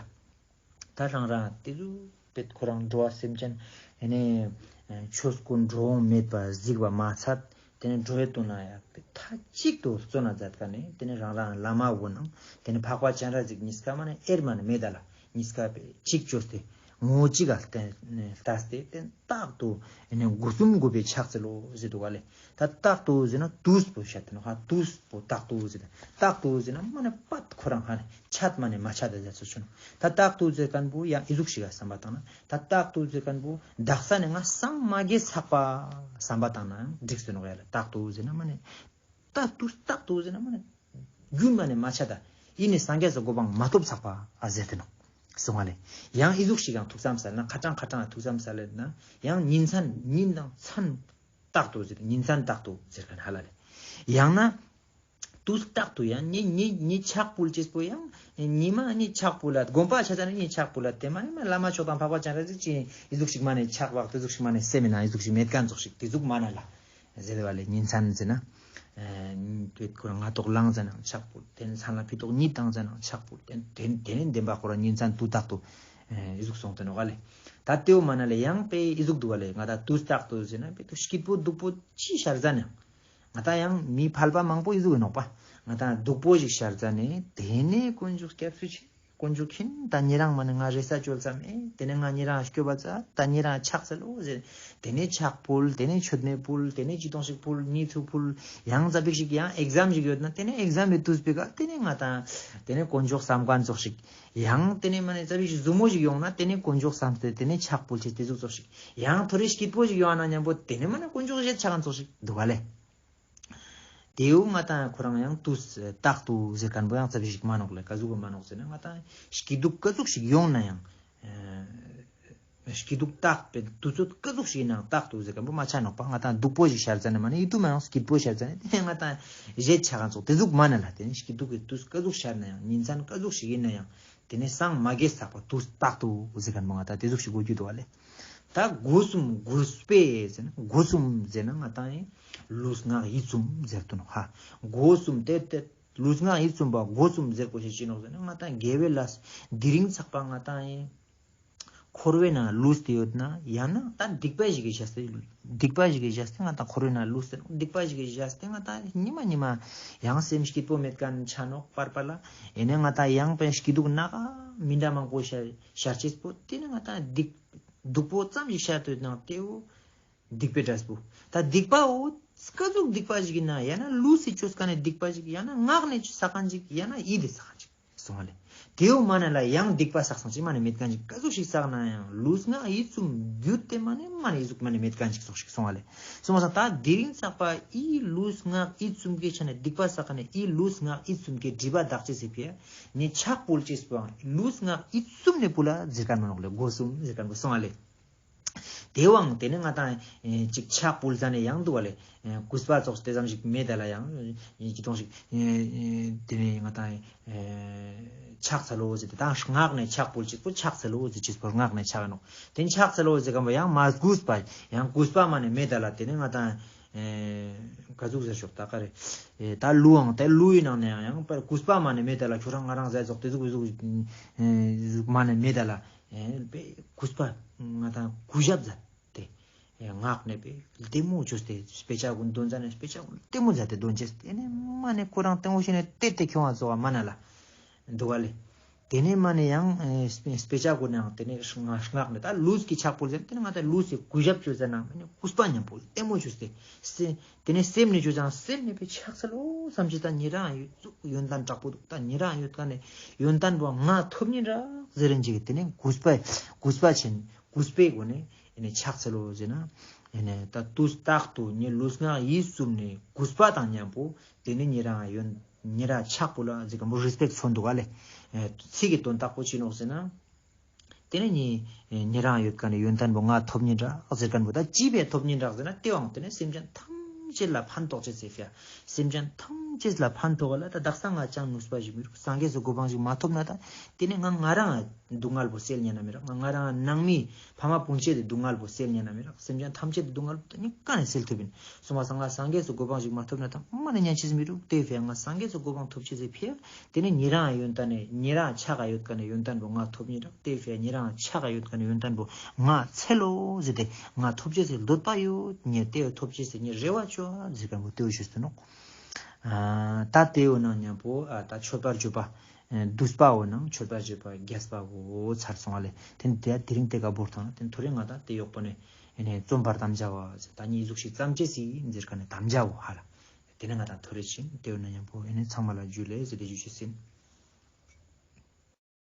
ད་རང་རང་དེ་ཟུག་པེ་ཁོ་རང་འགྲོ་བ་སེམས་ཅན་ཨེ་ནས་ཆོས་ཀུན་འགྲོ་འོང་མེད་པ་གཟིགས་པ་མ་ཚད། དེ་ནས་འགྲོ་བའི་དོན་ན་ཡང་མཐའ་གཅིག་ཏུ་བརྩོན་ན་མཛད་མཁན་ནི་དེ་ནས་རང་རང་བླ་མ་བོ་ནང་དེ་ནས་འཕགས་པ་སྤྱན་རས་གཟིགས་གཉིས་ཀ་མ་ནེ་དབྱེར་མ་ནེ་མེད་ད་ལ་གཉིས་ཀ་པེ་གཅིག་བཅོས་ཏེ་ངོ་གཅིག་ག་ལྟ་སྟེ་དེ་རྟག་ཏུ་ཨེ་ནས་སྒོ་གསུམ་གུས་པས་ཕྱག་འཚལ་ལོ་ཟེར་འདུག་ག་ལེ། ད་རྟག་ཏུ་ཟེར་ན་དུས་པོ་བཤད་དེ་ནོག་ཧ། དུས་པོ་རྟག་ཏུ་ཟེར་ན་རྟག་ཏུ་ཟེར་ན་མ་ནེ་པད་ཁོ་རང་ཧ་ནེ་ཆད་མ་ནེ་མ་ཆད་ད་ཟེར་ཚུལ་ཆུ་ནོག་ད་རྟག་ཏུ་ཟེར་མཁན་པོ་ཡང་ཨི་ཟུག་ཞིག་ག་བསམ་པ་བཏང་ན། ད་རྟག་ཏུ་ཟེར་མཁན་པོ་དག་ས་ནས་ང་སངས་མ་རྒྱས་ཚག་པ་བསམ་པ་བཏང་ན་འགྲིག་སྟེ་ནོག་ཡ་ལ། རྟག་ཏུ་ཟེར་ན་མ་ནེ་རྟག་ཏུ་རྟག་ཏུ་ཟེར་ན་མ་ནེ་རྒྱུན་མ་ནེ་མ་ཆད་ད་ཡིན་ནས་སངས་རྒྱས་སི་གོ་འཕང་མ་ཐོབ་ཚག་པ་ཨ་ཟེར་ཏེ་ནོག་སོང་ང་ལེ། ཡང་ཨི་ཟུག་ཞིག་ཡང་ཐུགས་བསམ་སལ་ན་ཁ་ཏང་ཁ་ཏང་ཐུགས་བསམ་སལ་ན་ཡང་ཉིན་མཚན་ཉིན་དང་མཚན་རྟག་ཏུ་ཟེར་ཉིན་མཚན་རྟག་ཏུ་ཟེར་མཁན་ཧ་ལ་ལེ། ཡང་ན་དུས་རྟག་ཏུ་ཡང་ཉེ་ཉེ་ཉེ་ཕྱག་ཕུལ་ཅེས་པོ་ཡང་ཉི་མ་ཉེ་ཕྱག་ཕུལ་ལ་དགོན་པ་ཆ་ཙ་ན་ཉེ་ཕྱག་ཕུལ་ལ་དེ་མ་ནི་མ་བླ་མ་མཆོག་དང་འཕགས་པ་སྤྱན་རས་གཟིགས་ཅི་ཨི་ཟུག་ཞིག་མ་ནི་ཕྱག་བག་དེ་ཟུག་ཞིག་མ་ནི་སེམས་མེད་ན་ཨི་ཟུག་ཞིག་མེད་མཁན་ཙོགས་ཤིག་དེ་ཟུག་མ་ན་ལ་ཟེར་བ་ལས་ཉིན་མཚན་ཟེར་ན། ཨེ་དེ་ཁོ་རང་སྔ་ཏོག་ལངས་ཟེར་ན་ཕྱག་ཕུལ། དེ་ནས་མཚན་ལ་ཕི་ཏོག་གཉིད་བཏང་ཟེར་ན་ཕྱག་ཕུལ། དེ་དེ་དེ་ནས་བདེན་པ་ཁོ་རང་ཉིན་མཚན་དུས་རྟག་ཏུ་ཨེ་ཨི་ཟུག་སོང་དེ་ནོག་ལེ། ད་དེའུ་མ་ན་ལེ་ཡང་པེ་ཨི་ཟུག་འདུག་བ་ལེ། ང་ད་དུས་རྟག་ཏུ་ཟེར་ན་པེ་ཏུ་སྐྱིད་པོ་སྡུག་པོ་ཅི་ཤར་ཟ་ན་ཡང་། ང་ད་ཡང་མི་ཕལ་པ་མང་པོ་ཨི་ཟུག་ཡིན་ནོག་པ། ང་ད་སྡུག་པོ་ཞིག་ཤར་ཟ་ནས་དེ་ནས་དཀོན་མཆོག་སྐྱབས་སུ་མཆི། དཀོན་མཆོག་མཁྱེན། ད་ཉེ་རང་མ་ནི་ང་རེ་ས་བཅོལ་ཙམ་ཨེ། དེ་ནས་ང་ཉེ་རང་སྐྱོབ་པ་ཙ། ད་ཉེ་རང་ཕྱག་འཚལ་ལོ་ཟེར། དེ་ནས་ཕྱག་ཕུལ། དེ་ནས་མཆོད་མེ་ཕུལ། དེ་ནས་ཅི་ཏོང་ཞིག་ཕུལ། གཉིས་ཚུགས་ཕུལ། ཡང་ཙ་པིག་ཞིག་ཡང་ཨེག་ཛམ་ཞིག་ཡོད་ན་དེ་ནས་ཨེག་ཛམ་མི་དུས་པེ་ག་དེ་ནས་ང་ད་དེ་ནས་དཀོན་མཆོག་བསམ་མཁན་ཙོགས་ཤིག། ཡང་དེ་ནས་མ་ནི་ཙ་པིག་ཞིག་ཟུ་མོ་ཞིག་ཡོང་ན་དེ་ནས་དཀོན་མཆོག་བསམ་སྟེ་དེ་ནས་ཕྱག་ཕུལ་ཅེས་དེ་ཟུག་ཙོགས་ཤིག། ཡང་ཐོ་རེ་སྐྱིད་པོ་ཞིག་ཡོང་ན་མཉམ་པོ་དེ་ནས་མ་ནི་དཀོན་མཆོག་བཞེས་ཆ་མཁན་ཙོགས་ཤིག་འདུག་ག་ལེ། དེའུ་ང་ད་ཁོ་རང་ཡང་དུས་རྟག་ཏུ་ཟེར་མཁན་པོ་ཡང་ཙ་པིག་ཞིག་མ་ནོག་ལེ། ག་ཟུག་གི་མ་ནོག་ཟེར་ན་ང་ད་སྐྱིད་སྡུག་ག་ཟུག་ཞིག་ཡོང་ན་ཡང་། ཨེ་སྐྱིད་སྡུག་རྟག་པའི་དུས་ཚོད་ག་ཟུག་ཞིག་ཡིན་ནའང་རྟག་ཏུ་ཟེར་མཁན་པོ་མ་ཆ་ནོག་པ། ང་ད་སྡུག་པོ་ཞིག་ཤར་ཙ་ན་མ་ནི་ཡིད་དུ་མ་ཡོང་སྐྱིད་པོ་ཤར་ཙ་ན་དེ་ནས་ང་ད་བཞེས་ཆ་མཁན་ཙོགས་དེ་ཟུག་མ་ན་ལ། དེ་ནས་སྐྱིད་སྡུག་གི་དུས་ག་ཟུག་ཤར་ན་ཡང་ཉིན་མཚན་ག་ཟུག་ཞིག་ཡིན་ན་ཡང་དེ་ནས་སངས་མ་རྒྱས་ཚག་པ་དུས་རྟག་ཏུ་ཟེར་མཁན་པོ་ང་ད་དེ་ཟུག་ཞིག་གོ་རྒྱུ་འདུག་བ་ལེ། ད་སྒོ་གསུམ་གུས་པས་ཟེར་ན་སྒོ་གསུམ་ཟེར་ན་ང་ད་ཡིན་ལུས་ངག་ཡིད་གསུམ་ཟེར་དུ་ནོག་ཧ། སྒོ་གསུམ་དེ་དེ་ལུས་ངག་ཡིད་གསུམ་པ་སྒོ་གསུམ་ཟེར་གོ་ཤེས་ཅི་ནོག་ཟེར་ན་ང་ད་དགེ་བའི་ལས་དེ་རིང་ཚག་པ་ང་ད་ཡིན་འཁོར་བའི་ནང་ལུས་ཏེ་ཡོད་ན་ཡང་ན་ད་སྡིག་པ་ཞིག་གི་བྱས་ཏེ་སྡིག་པ་ཞིག་གི་བྱས་ཏེ་ང་ད་འཁོར་བའི་ནང་ལུས་ཏེ་སྡིག་པ་ཞིག་གི་བྱས་ཏེ་ང་ད་ཉི་མ་ཉི་མ་ཡང་སེམས་སྐྱིད་པོ་མེད་མཁན་ཆ་ནོག་པར་པ་ལ། ཨེ་ནས་ང་ད་ཡང་པའི་སྐྱིད་སྡུག་ནག་མི་འདྲ་མང་པོ་ཤར་ཤར་ཅེས་པོ་དེ་ནས་ང་ད་སྡིག་སྡུག་པོ་ཙམ་ཞིག་ཤར་ཏེ་ཡོད་ན་དེའུ་སྡིག་པའི་འབྲས་བུ། ད་སྡིག་པའོ་ག་ཟུག་སྡིག་པ་ཞིག་ཡིན་ན་ཡང་ན་ལུས་སི་ཅོས་མཁན་ནི་སྡིག་པ་ཞིག་ཡང་ན་ངག་ནས་བསགས་མཁན་ཞིག་ཡང་ན་ཡིད་དེ་བསགས་མཁན་ཞིག་སོང་བ་ལེ། དེའུ་མ་ན་ལ་ཡང་སྡིག་པ་བསགས་མཁན་ཞིག་མ་ནི་མེད་མཁན་ཞིག་ག་ཟུག་ཞིག་བསགས་ན་ཡང་ལུས་ངག་ཡིད་གསུམ་བརྒྱུད་དེ་མ་ནི་མ་ནི་ཡིད་གཟུགས་མ་ནི་མེད་མཁན་ཞིག་སོང་ཞིག་སོང་བ་ལེ། སོང་བ་སང་ད་དེ་རིང་ཚག་པ་ཨི་ལུས་ངག་ཡིད་གསུམ་གྱི་ཆ་ནས་སྡིག་པ་བསགས་མཁན་ནི་ཨི་ལུས་ངག་ཡིད་གསུམ་གྱི་སྒྲིབ་པ་དག་ཅེས་སི་ཕི་ཡ་ནི་ཕྱག་ཕུལ་ཅེས་པོའང་ལུས་ངག་ཡིད་གསུམ་ནས་ཕུལ་ལ་ཟེར་མཁན་མ་ནོག་ལེ། སྒོ་གསུམ་ཟེར་མཁན་པོ་སོང་བ་ལེ། དེ་བའང་དེ་ནས་ང་ད་ཨེ་ཅིག་ཕྱག་ཕུལ་ཟ་ནས་ཡང་འདུག་བ་ལེ། ཨེ་གུས་པ་ཙོགས་དེ་ཙམ་ཞིག་མེད་ད་ལ་ཡང་ཨེ་ཅི་ཏོང་ཞིག་ཨེ་ཨེ་དེ་ནས་ང་ད་ཨེ་ཕྱག་འཚལ་ལོ་ཟེར་ཏེ་ད་ངག་ནས་ཕྱག་ཕུལ་ཅེས་པོ་ཕྱག་འཚལ་ལོ་ཟེར་ཅེས་པོ་ངག་ནས་ཕྱག་ནོག། དེ་ཕྱག་འཚལ་ལོ་ཟེར་མཁན་པོ་ཡང་མ་གུས་པ་ཡང་གུས་པ་མ་ནས་མེད་ད་ལ། དེ་ནས་ང་ད་ཨེ་ག་ཟུག་ཟེར་ཤོག་ད་ག་རེ་ཨེ་ད་ལུའང་དེ་ལུའི་ནང་ནས་ཡང་ཡང་པར་གུས་པ་མ་ནས་མེད་ད་ལ། ཁྱོད་རང་ང་རང་ཟེར་ཙོགས་དེ་ཟུག་ཟུག་ཨེ་ཟུག་མ་ནས་མེད་ད་ལ། ཨེ་པེ་གུས་པ་ང་ད་གུས་ཞབས་མཛད་དེ། ཨེ་ངག་ནས་པེ་ལྟད་མོ་བཅོས་ཏེ་དཔེ་ཆ་གུན་འདོན་ཙ་ན་དཔེ་ཆ་གུན་ལྟད་མོ་མཛད་དེ་འདོན་ཅེས། དེ་ནས་མ་ནས་ཁོ་རང་ལྟད་མོ་ཤེས་ནས་ལྟད་དེ་ཁྱོང་བ་ཙོགས་མ་ན་ལ་འདུག་བ་ལེ། དེ་ནས་མ་ནས་ཡང་ཨེ་དཔེ་དཔེ་ཆ་གུན་ཡང་དེ་ནས་ངག་ངག་ནས་ད་ལུས་ཀྱི་ཕྱག་ཕུལ་ཟེར་དེ་ནས་ང་ད་ལུས་ཀྱི་གུས་ཞབས་བཅོས་ཙ་ན་མ་ནས་གུས་པ་མཉམ་པོ་ལྟད་མོ་བཅོས་ཏེ་སེ། དེ་ནས་སེམས་ནས་བཅོས་ཙ་ན་སེམས་ནས་པེ་ཕྱག་འཚལ་ལོ་བསམ་ཅེས་ད་ཉེ་རང་ཡོད་ཚུགས་ཡོན་ཏན་དྲག་པོ་འདུག། ད་ཉེ་རང་ཡོད་མཁན་ནི་ཡོན་ཏན་པོ་ང་ཐོབ་ཉིན་རག་ཟེར་རིན་ཅིག་དེ་ནས་གུས་པ་གུས་པ་ཆེན་གུས་པའི་སྒོ་ནས་ཨེ་ནས་ཕྱག་འཚལ་ལོ་ཟེར་ན། ཨེ་ནས་ད་དུས་རྟག་ཏུ་ངའི་ལུས་ངག་ཡིད་གསུམ་ནས་གུས་པ་དང་མཉམ་པོ་དེ་ནས་ཉེ་རང་ཡོན་ཉེ་རང་ཕྱག་ཕུལ་ལ་ཟེར་མཁན་པོ་རེས་པེག་མཚོན་འདུག་ག་ལེ། ཨེ་ཚིག་གི་དོན་དག་པོ་ཅི་ནོག་ཟེར་ན། དེ་ནས་ཉེ་ཉེ་རང་ཡོད་མཁན་ནི་ཡོན་ཏན་པོ་ང་ཐོབ་ཉིན་རག་ཟེར་མཁན་པོ་ད་ཅི་ཕི་ཡ་ཐོབ་ཉིན་རག་ཟེར་ན། དེ་བའང་དེ་ནས་སེམས་ཅན་ཐམས་ཅད་ལ་ཕན་ཐོགས་ཅེས་ཟེར་ཕི་ཡ། སེམས་ཅན་ཐམས་ཅད་ལ་ཕན་ཐོགས་ལ་ད་དག་ས་ང་ཅང་ནུས་པ་ཞིག་མི་རུག། སངས་རྒྱས་སི་གོ་འཕང་ཞིག་མ་ཐོབ་ན་ད་དེ་ནས་ང་ང་རང་སྡུག་བསྔལ་པོ་སེལ་ཉན་ན་མི་རག། ང་ང་རང་ནང་མི་ཕ་མ་སྤུན་མཆེད་དི་སྡུག་བསྔལ་པོ་སེལ་ཉན་ན་མི་རག། སེམས་ཅན་ཐམས་ཅད་དི་སྡུག་བསྔལ་པོ་ད་ནི་ག་ནས་སེལ་ཐུབ་ཡིན། སོང་བ་སང་ང་སངས་རྒྱས་སི་གོ་འཕང་ཞིག་མ་ཐོབ་ན་ད་མ་ནས་ཉན་ཅེས་མི་རུག། དེ་ཕི་ཡ་ང་སངས་རྒྱས་སི་གོ་འཕང་ཐོབ་ཅེས་ཟེར་ཕི་ཡ། དེ་ནས་ཉེ་རང་ཡོན་ཏན་ནས་ཉེ་རང་ཕྱག་ག་ཡོད་མཁན་ནི་ཡོན་ཏན་པོ་ང་ཐོབ་ཉིན་རག། དེ་ཕི་ཡ་ཉེ་རང་ཕྱག་ག་ཡོད་མཁན་ནི་ཡོན་ཏན་པོ་ང་འཚལ་ལོ་ཟེར་ཏེ་ང་ཐོབ་ཅེས་སི་འདོད་པ་ཡོད། ངས་དེ་ཐོབ་ཅེས་སི་ངས་རེ་བ་བཅོ་ཟེར་མཁན་པོ་དེ་བོ་ཞུས་ཏེ་ནོག། ཨ་ད་དེ་བོ་ནང་མཉམ་པོ་ཨ་ད་མཆོད་པར་བརྗོད་པ་ཨ་བསྡུས་པ་བོ་ནང་མཆོད་པར་བརྗོད་པ་རྒྱས་པ་བོ་ཚར་སོང་བ་ལེ། དེ་ནས་དེ་དེ་རིང་དེ་ག་བོར་ཐང་དེ་ཐོ་རེ་ང་ད་དེ་ཡོག་པོ་ནས་ཨེ་ནས་རྩོམ་པར་དམ་བཅའ་བ་ཟེར་ད་ཉིད་གཟུགས་ཤིག་ཙམ་ཅེས་སི་ཟེར་མཁན་ནི་དམ་བཅའ་བོ་ཧ་ལ། དེ་ནས་ང་ད་ཐོ་རེ་ཕྱིན་དེ་བོ་ནང་མཉམ་པོ་ཨེ་ནས་ཚང་མ་ལ་ཇུ་ལེ་ཟེར་ཏེ་ཞུ་ཅེས་ཡིན།